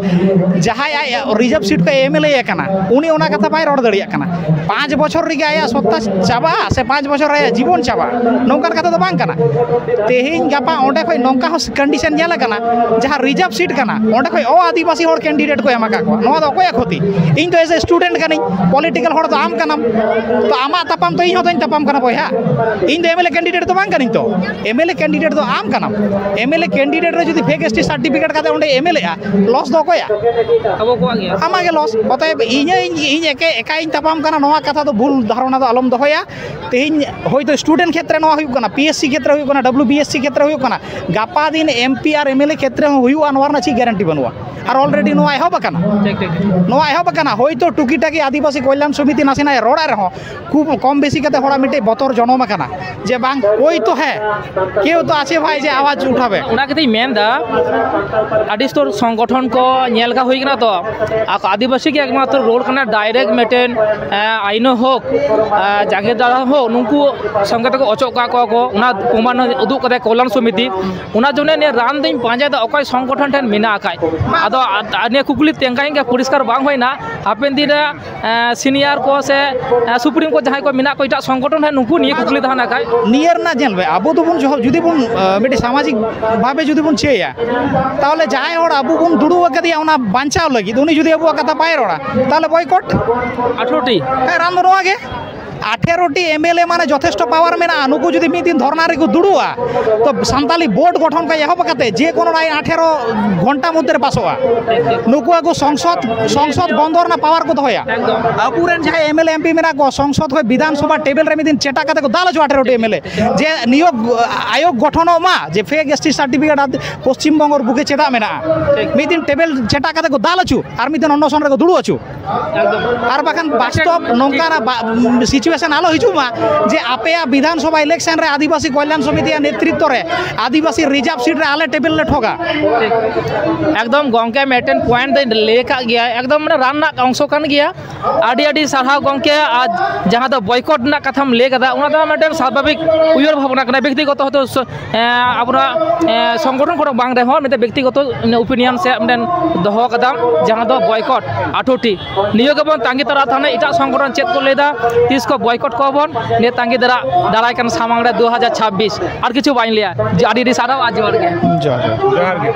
ᱡᱟᱦᱟᱸᱭ ᱟᱡ ᱨᱤᱡᱟᱨᱵᱷ ᱥᱤᱴ ᱠᱷᱚᱱ ᱮᱢ ᱮᱞ ᱮ ᱠᱟᱱᱟ, ᱩᱱᱤ ᱚᱱᱟ ᱠᱟᱛᱷᱟ ᱵᱟᱭ ᱨᱚᱲ ᱫᱟᱲᱮᱭᱟᱜ ᱠᱟᱱᱟ᱾ ᱯᱟᱸᱪ ᱵᱚᱪᱷᱚᱨ ᱨᱮᱜᱮ ᱟᱭᱟᱜ ᱥᱚᱛᱛᱟ ᱪᱟᱵᱟᱜᱼᱟ ᱥᱮ ᱯᱟᱸᱪ ᱵᱚᱪᱷᱚᱨ ᱨᱮ ᱟᱭᱟᱜ ᱡᱤᱵᱚᱱ ᱪᱟᱵᱟᱜᱼᱟ, ᱱᱚᱝᱠᱟᱱ ᱠᱟᱛᱷᱟ ᱫᱚ ᱵᱟᱝ ᱠᱟᱱᱟ᱾ ᱛᱮᱦᱮᱧ ᱜᱟᱯᱟ ᱚᱸᱰᱮ ᱠᱷᱚᱱ ᱱᱚᱝᱠᱟ ᱦᱚᱸ ᱠᱚᱱᱰᱤᱥᱚᱱ ᱧᱮᱞ ᱟᱠᱟᱱᱟ, ᱡᱟᱦᱟᱸ ᱨᱤᱡᱟᱨᱵᱷ ᱥᱤᱴ ᱠᱟᱱᱟ, ᱚᱸᱰᱮ ᱠᱷᱚᱱ ᱚ ᱟᱹᱫᱤᱵᱟᱹᱥᱤ ᱦᱚᱲ ᱠᱮᱱᱰᱤᱰᱮᱴ ᱠᱚ ᱮᱢ ᱟᱠᱟᱫ ᱠᱚᱣᱟ᱾ ᱱᱚᱣᱟ ᱫᱚ ᱚᱠᱚᱭᱟᱜ ᱠᱷᱚᱛᱤ? ᱤᱧ ᱫᱚ ᱮᱡ ᱮ ᱥᱴᱩᱰᱮᱱᱴ ᱠᱟᱹᱱᱟᱹᱧ, ᱯᱚᱞᱤᱴᱤᱠᱟᱞ ᱦᱚᱲ ᱫᱚ ᱟᱢ ᱠᱟᱱᱟᱢ, ᱛᱚ ᱟᱢᱟᱜ ᱛᱟᱯᱟᱢ ᱛᱚ ᱤᱧ ᱦᱚᱸ ᱫᱚᱧ ᱛᱟᱯᱟᱢ ᱠᱟᱱᱟ ᱵᱚᱭᱦᱟ᱾ ᱤᱧ ᱫᱚ ᱮᱢ ᱮᱞ ᱮ ᱠᱮᱱᱰᱤᱰᱮᱴ ᱫᱚ ᱵᱟᱝ ᱠᱟᱹᱱᱟᱹᱧ ᱛᱚ, ᱮᱢ ᱮᱞ ᱮ ᱠᱮᱱᱰᱤᱰᱮᱴ ᱫᱚ ᱟᱢ ᱠᱟᱱᱟᱢ᱾ ᱮᱢ ᱮᱞ ᱮ ᱠᱮᱱᱰᱤᱰᱮᱴ ᱨᱮ ᱡᱩᱫᱤ ᱯᱷᱮᱠ ᱮᱥ ᱴᱤ ᱥᱟᱨᱴᱤᱯᱷᱤᱠᱮᱴ ᱠᱟᱛᱮ ᱚᱸᱰᱮ ᱮᱢ ᱮᱞ ᱮᱜᱼᱟ, ᱞᱚᱥ ᱫᱚ ᱚᱠᱚᱭᱟᱜ? ᱟᱵᱚ ᱠᱚᱣᱟᱜ ᱜᱮ᱾ ᱟᱢᱟᱜ ᱜᱮ ᱞᱚᱥ᱾ ᱚᱛᱚᱮᱵ ᱤᱧ, ᱤᱧ ᱮᱠᱮ ᱮᱠᱟᱭᱤᱧ ᱛᱟᱯᱟᱢ ᱠᱟᱱᱟ, ᱱᱚᱣᱟ ᱠᱟᱛᱷᱟ ᱫᱚ ᱵᱷᱩᱞ ᱫᱷᱟᱨᱚᱱᱟ ᱫᱚ ᱟᱞᱚᱢ ᱫᱚᱦᱚᱭᱟ᱾ ᱛᱮᱦᱮᱧ ᱦᱳᱭᱛᱳ ᱥᱴᱩᱰᱮᱱᱴ ᱠᱷᱮᱛᱨᱮ ᱱᱚᱣᱟ ᱦᱩᱭᱩᱜ ᱠᱟᱱᱟ, ᱯᱤ ᱮᱥ ᱥᱤ ᱠᱷᱮᱛᱨᱮ ᱦᱩᱭᱩᱜ ᱠᱟᱱᱟ, ᱰᱟᱵᱞᱤᱭᱩ ᱵᱤ ᱮᱥ ᱥᱤ ᱠᱷᱮᱛᱨᱮ ᱦᱩᱭᱩᱜ ᱠᱟᱱᱟ, ᱜᱟᱯᱟ ᱫᱤᱱ M P R M L A ᱠᱷᱮᱛᱨᱮ ᱦᱚᱸ ᱦᱩᱭᱩᱜᱼᱟ, ᱱᱚᱣᱟ ᱨᱮᱱᱟᱜ ᱪᱮᱫ ᱜᱮᱨᱮᱱᱴᱤ ᱵᱟᱹᱱᱩᱜᱼᱟ᱾ ᱟᱨ ᱚᱞᱨᱮᱰᱤ ᱱᱚᱣᱟ ᱮᱦᱚᱵ ᱟᱠᱟᱱᱟ᱾ ᱴᱷᱤᱠ, ᱴᱷᱤᱠ, ᱴᱷᱤᱠ᱾ ᱱᱚᱣᱟ ᱮᱦᱚᱵ ᱟᱠᱟᱱᱟ᱾ ᱦᱳᱭᱛᱳ ᱴᱩᱠᱤ ᱴᱟᱠᱤ ᱟᱹᱫᱤᱵᱟᱹᱥᱤ ᱠᱚᱞᱭᱟᱱ ᱥᱚᱢᱤᱛᱤ ᱱᱟᱥᱮᱱᱟᱜ ᱮ ᱨᱚᱲᱮᱫ ᱨᱮᱦᱚᱸ, ᱠᱷᱩᱵ ᱠᱚᱢ ᱵᱮᱥᱤ ᱠᱟᱛᱮ ᱦᱚᱲᱟᱜ ᱢᱤᱫᱴᱮᱡ ᱵᱚᱛᱚᱨ ᱡᱚᱱᱚᱢ ᱟᱠᱟᱱᱟ ᱡᱮ ᱵᱟᱝ, ᱠᱳᱭ ᱛᱚ ᱦᱮ, ᱠᱮᱣ ᱛᱚ ᱟᱪᱷᱮ ᱵᱷᱟᱭ ᱡᱮ ᱟᱣᱟᱡᱽ ᱩᱴᱷᱟᱵᱮ᱾ ᱚᱱᱟ ᱠᱟᱛᱷᱟᱧ ᱢᱮᱱᱫᱟ, ᱟᱹᱰᱤ ᱩᱥᱛᱟᱹᱨ ᱥᱚᱝᱜᱚᱴᱷᱚᱱ ᱠᱚ ᱧᱮᱞ ᱠᱟᱜ ᱦᱩᱭ ᱠᱟᱱᱟ ᱛᱚ, ᱟᱠᱚ ᱟᱹᱫᱤᱵᱟᱹᱥᱤ ᱜᱮ ᱮᱠᱢᱟᱛᱨᱚ ᱨᱳᱞ ᱠᱟᱱᱟ ᱰᱟᱭᱨᱮᱠᱴ ᱢᱤᱫᱴᱮᱱ, ᱮᱸ, ᱟᱭᱱᱚ ᱦᱳᱠ, ᱮᱸ, ᱡᱟᱸᱜᱮ ᱫᱟᱨᱟᱢ ᱦᱳᱠ, ᱱᱩᱠᱩ ᱥᱚᱸᱜᱮ ᱛᱮᱠᱚ ᱚᱪᱚᱜ ᱠᱟᱜ ᱠᱚᱣᱟ ᱠᱚ, ᱚᱱᱟ ᱯᱨᱚᱢᱟᱱ ᱩᱫᱩᱜ ᱠᱟᱫᱟᱭ ᱠᱚᱞᱭᱟᱱ ᱥᱚᱢᱤᱛᱤ᱾ ᱚᱱᱟ ᱡᱚᱱᱱᱮ ᱱᱤᱭᱟᱹ ᱨᱟᱱ ᱫᱚᱧ ᱯᱟᱸᱡᱟᱭᱮᱫᱟ ᱚᱠᱚᱭ ᱥᱚᱝᱜᱚᱴᱷᱚᱱ ᱴᱷᱮᱱ ᱢᱮᱱᱟᱜ ᱠᱷᱟᱡ᱾ ᱟᱫᱚ ᱟ-, ᱟ-, ᱱᱤᱭᱟᱹ ᱠᱩᱠᱞᱤ ᱛᱮᱸᱜᱟᱭᱮᱱ ᱜᱮ, ᱯᱚᱨᱤᱥᱠᱟᱨ ᱵᱟᱝ ᱦᱩᱭᱱᱟ᱾ ᱦᱟᱯᱮᱱ ᱫᱤᱱ ᱨᱮ ᱮᱸ, ᱥᱤᱱᱤᱭᱟᱨ ᱠᱚ ᱥᱮ, ᱮᱸ, ᱥᱩᱯᱨᱤᱢ ᱠᱳᱨᱴ ᱡᱟᱦᱟᱸᱭ ᱠᱚ ᱢᱮᱱᱟᱜ ᱠᱚ ᱮᱴᱟᱜ ᱥᱚᱝᱜᱚᱴᱷᱚᱱ ᱦᱮᱸ, ᱱᱩᱠᱩ ᱱᱤᱭᱟᱹ ᱠᱩᱠᱞᱤ ᱛᱟᱦᱮᱱᱟ ᱠᱷᱟᱡ᱾ ᱱᱤᱭᱟᱹ ᱨᱮᱱᱟᱜ ᱧᱮᱞ ᱢᱮ, ᱟᱵᱚ ᱫᱚᱵᱚᱱ ᱡᱚᱦᱚ-, ᱡᱩᱫᱤ ᱵᱚᱱ, ᱮᱸ, ᱢᱤᱫᱴᱤᱡ ᱥᱟᱢᱟᱡᱤᱠ ᱵᱷᱟᱵᱮ ᱡᱩᱫᱤ ᱵᱚᱱ ᱪᱟᱹᱭᱟ, ᱛᱟᱦᱚᱞᱮ ᱡᱟᱦᱟᱸᱭ ᱦᱚᱲ ᱟᱵᱚ ᱵᱚᱱ ᱫᱩᱲᱩᱵ ᱟᱠᱟᱫᱮᱭᱟ ᱚᱱᱟ ᱵᱟᱧᱪᱟᱣ ᱞᱟᱹᱜᱤᱫ, ᱩᱱᱤ ᱡᱩᱫᱤ ᱟᱵᱚᱣᱟᱜ ᱠᱟᱛᱷᱟ ᱵᱟᱭ ᱨᱚᱲᱟ, ᱛᱟᱦᱚᱞᱮ ᱵᱚᱭᱠᱚᱴ᱾ ᱟᱴᱷᱨᱚ ᱴᱤ᱾ ᱦᱮᱸ, ᱨᱟᱱ ᱫᱚ ᱱᱚᱣᱟ ᱜᱮ᱾ ᱟᱴᱷᱮᱨᱚ ᱴᱤ ᱮᱢ ᱮᱞ ᱮ ᱢᱟᱱᱮ ᱡᱚᱛᱷᱮᱥᱴᱚ ᱯᱟᱣᱟᱨ ᱢᱮᱱᱟᱜᱼᱟ, ᱱᱩᱠᱩ ᱡᱩᱫᱤ ᱢᱤᱫ ᱫᱤᱱ ᱫᱷᱚᱨᱱᱟ ᱨᱮᱠᱚ ᱫᱩᱲᱩᱵᱼᱟ, ᱛᱚ ᱥᱟᱱᱛᱟᱞᱤ ᱵᱳᱨᱰ ᱜᱚᱴᱷᱚᱱ ᱠᱷᱚᱱ ᱮᱦᱚᱵ ᱠᱟᱛᱮ ᱡᱮ ᱠᱳᱱᱳ ᱟᱭᱤᱱ ᱟᱴᱷᱮᱨᱚ ᱜᱷᱚᱱᱴᱟ ᱢᱚᱫᱽᱫᱷᱮ ᱨᱮ ᱯᱟᱥᱚᱜᱼᱟ᱾ ᱱᱩᱠᱩ ᱟᱠᱚ ᱥᱚᱝᱥᱚᱫ, ᱥᱚᱝᱥᱚᱫ ᱵᱚᱱᱫᱚ ᱨᱮᱱᱟᱜ ᱯᱟᱣᱟᱨ ᱠᱚ ᱫᱚᱦᱚᱭᱟ᱾ ᱮᱠᱫᱚᱢ᱾ ᱟᱵᱚᱨᱮᱱ ᱡᱟᱦᱟᱸᱭ M L A M P ᱢᱮᱱᱟᱜ ᱠᱚᱣᱟ, ᱥᱚᱝᱥᱚᱫ ᱠᱷᱚᱱ ᱵᱤᱫᱷᱟᱱ ᱥᱚᱵᱷᱟ ᱴᱮᱵᱤᱞ ᱨᱮ ᱢᱤᱫ ᱫᱤᱱ ᱪᱮᱴᱟ ᱠᱟᱛᱮ ᱠᱚ ᱫᱟᱞ ᱦᱚᱪᱚ ᱟᱴᱷᱮᱨᱚ ᱴᱤ ᱮᱢ ᱮᱞ ᱮ, ᱡᱮ ᱱᱤᱭᱳᱜᱽ ᱟᱭᱳᱜᱽ ᱜᱚᱴᱷᱚᱱᱚᱜ ᱢᱟ, ᱡᱮ fake S T certificate Paschim Banga ᱵᱩᱠᱮ ᱪᱮᱫᱟᱜ ᱢᱮᱱᱟᱜᱼᱟ᱾ ᱢᱤᱫ ᱫᱤᱱ ᱴᱮᱵᱤᱞ ᱪᱮᱴᱟ ᱠᱟᱛᱮ ᱠᱚ ᱫᱟᱞ ᱦᱚᱪᱚ, ᱟᱨ ᱢᱤᱫ ᱫᱤᱱ ᱚᱱᱚᱥᱚᱱ ᱨᱮᱠᱚ ᱫᱩᱲᱩᱵ ᱦᱚᱪᱚ᱾ ᱮᱠᱫᱚᱢ᱾ ᱟᱨ ᱵᱟᱠᱷᱟᱱ ᱵᱟᱥᱛᱚᱵ ᱱᱚᱝᱠᱟᱱᱟᱜ ᱵᱟ-, situation situation ᱟᱞᱚ ᱦᱤᱡᱩᱜ ᱢᱟ, ᱡᱮ ᱟᱯᱮᱭᱟᱜ ᱵᱤᱫᱷᱟᱱ ᱥᱚᱵᱷᱟ election ᱨᱮ ᱟᱹᱫᱤᱵᱟᱹᱥᱤ ᱠᱚᱞᱭᱟᱱ ᱥᱚᱢᱤᱛᱤᱭᱟᱜ ᱱᱮᱛᱨᱤᱛᱛᱚ ᱨᱮ ᱟᱹᱫᱤᱵᱟᱹᱥᱤ reserve seat ᱨᱮ ᱟᱞᱮ table ᱞᱮ ᱴᱷᱚᱜᱟ᱾ ᱮᱠᱫᱚᱢ ᱜᱚᱝᱠᱮ, ᱢᱤᱫᱴᱮᱱ point ᱫᱚᱧ ᱞᱟᱹᱭ ᱟᱠᱟᱫ ᱜᱮᱭᱟ, ᱮᱠᱫᱚᱢ ᱢᱟᱱᱮ ᱨᱟᱱ ᱨᱮᱱᱟᱜ ᱚᱝᱥᱚ ᱠᱟᱱ ᱜᱮᱭᱟ᱾ ᱟᱹᱰᱤ ᱟᱹᱰᱤ ᱥᱟᱨᱦᱟᱣ ᱜᱚᱝᱠᱮ᱾ ᱟᱨ ᱡᱟᱦᱟᱸ ᱫᱚ boycott ᱨᱮᱱᱟᱜ ᱠᱟᱛᱷᱟᱢ ᱞᱟᱹᱭ ᱠᱟᱫᱟ, ᱚᱱᱟ ᱫᱚ ᱢᱤᱫᱴᱮᱱ ᱥᱟᱵᱷᱟᱵᱤᱠ ᱩᱭᱦᱟᱹᱨ ᱵᱷᱟᱵᱽᱱᱟ ᱠᱟᱱᱟ᱾ ᱵᱮᱠᱛᱤᱜᱚᱛᱚ ᱦᱚᱭᱛᱳ ᱥᱚ- ᱮᱸ, ᱟᱵᱚᱱᱟᱜ, ᱮᱸ, ᱥᱚᱝᱜᱚᱴᱷᱚᱱ ᱠᱚᱨᱮ ᱵᱟᱝ ᱨᱮᱦᱚᱸ ᱢᱤᱫᱴᱮᱱ ᱵᱮᱠᱛᱤᱜᱚᱛᱚ opinion ᱥᱮ ᱢᱤᱫᱴᱮᱱ ᱫᱚᱦᱚ ᱠᱟᱫᱟᱢ, ᱡᱟᱦᱟᱸ ᱫᱚ boycott ᱟᱴᱷᱟᱨᱚ ᱴᱤ᱾ ᱱᱤᱭᱟᱹ ᱜᱮᱵᱚᱱ ᱛᱟᱸᱜᱤ ᱛᱟᱨᱟ ᱛᱟᱦᱮᱱᱟ, ᱮᱴᱟᱜ ᱥᱚᱝᱜᱚᱴᱷᱚᱱ ᱪᱮᱫ ᱠᱚ ᱞᱟᱹᱭᱫᱟ, ᱛᱤᱥ ᱠᱚ boycott ᱠᱚᱣᱟ ᱵᱚᱱ, ᱱᱤᱭᱟᱹ ᱛᱟᱸᱜᱤ ᱫᱟᱨᱟ ᱫᱟᱨᱟᱭ ᱠᱟᱱ ᱥᱟᱢᱟᱝ ᱨᱮ ᱫᱩ ᱦᱟᱡᱟᱨ ᱪᱷᱟᱵᱵᱤᱥ᱾ ᱟᱨ ᱠᱤᱪᱷᱩ ᱵᱟᱹᱧ ᱞᱟᱹᱭᱟ, ᱡᱮ ᱟᱹᱰᱤ ᱟᱹᱰᱤ ᱥᱟᱨᱦᱟᱣ ᱟᱨ ᱡᱚᱦᱟᱨ ᱜᱮ᱾ ᱡᱚᱦᱟᱨ ᱡᱚᱦᱟᱨ᱾ ᱡᱚᱦᱟᱨ ᱜᱮ᱾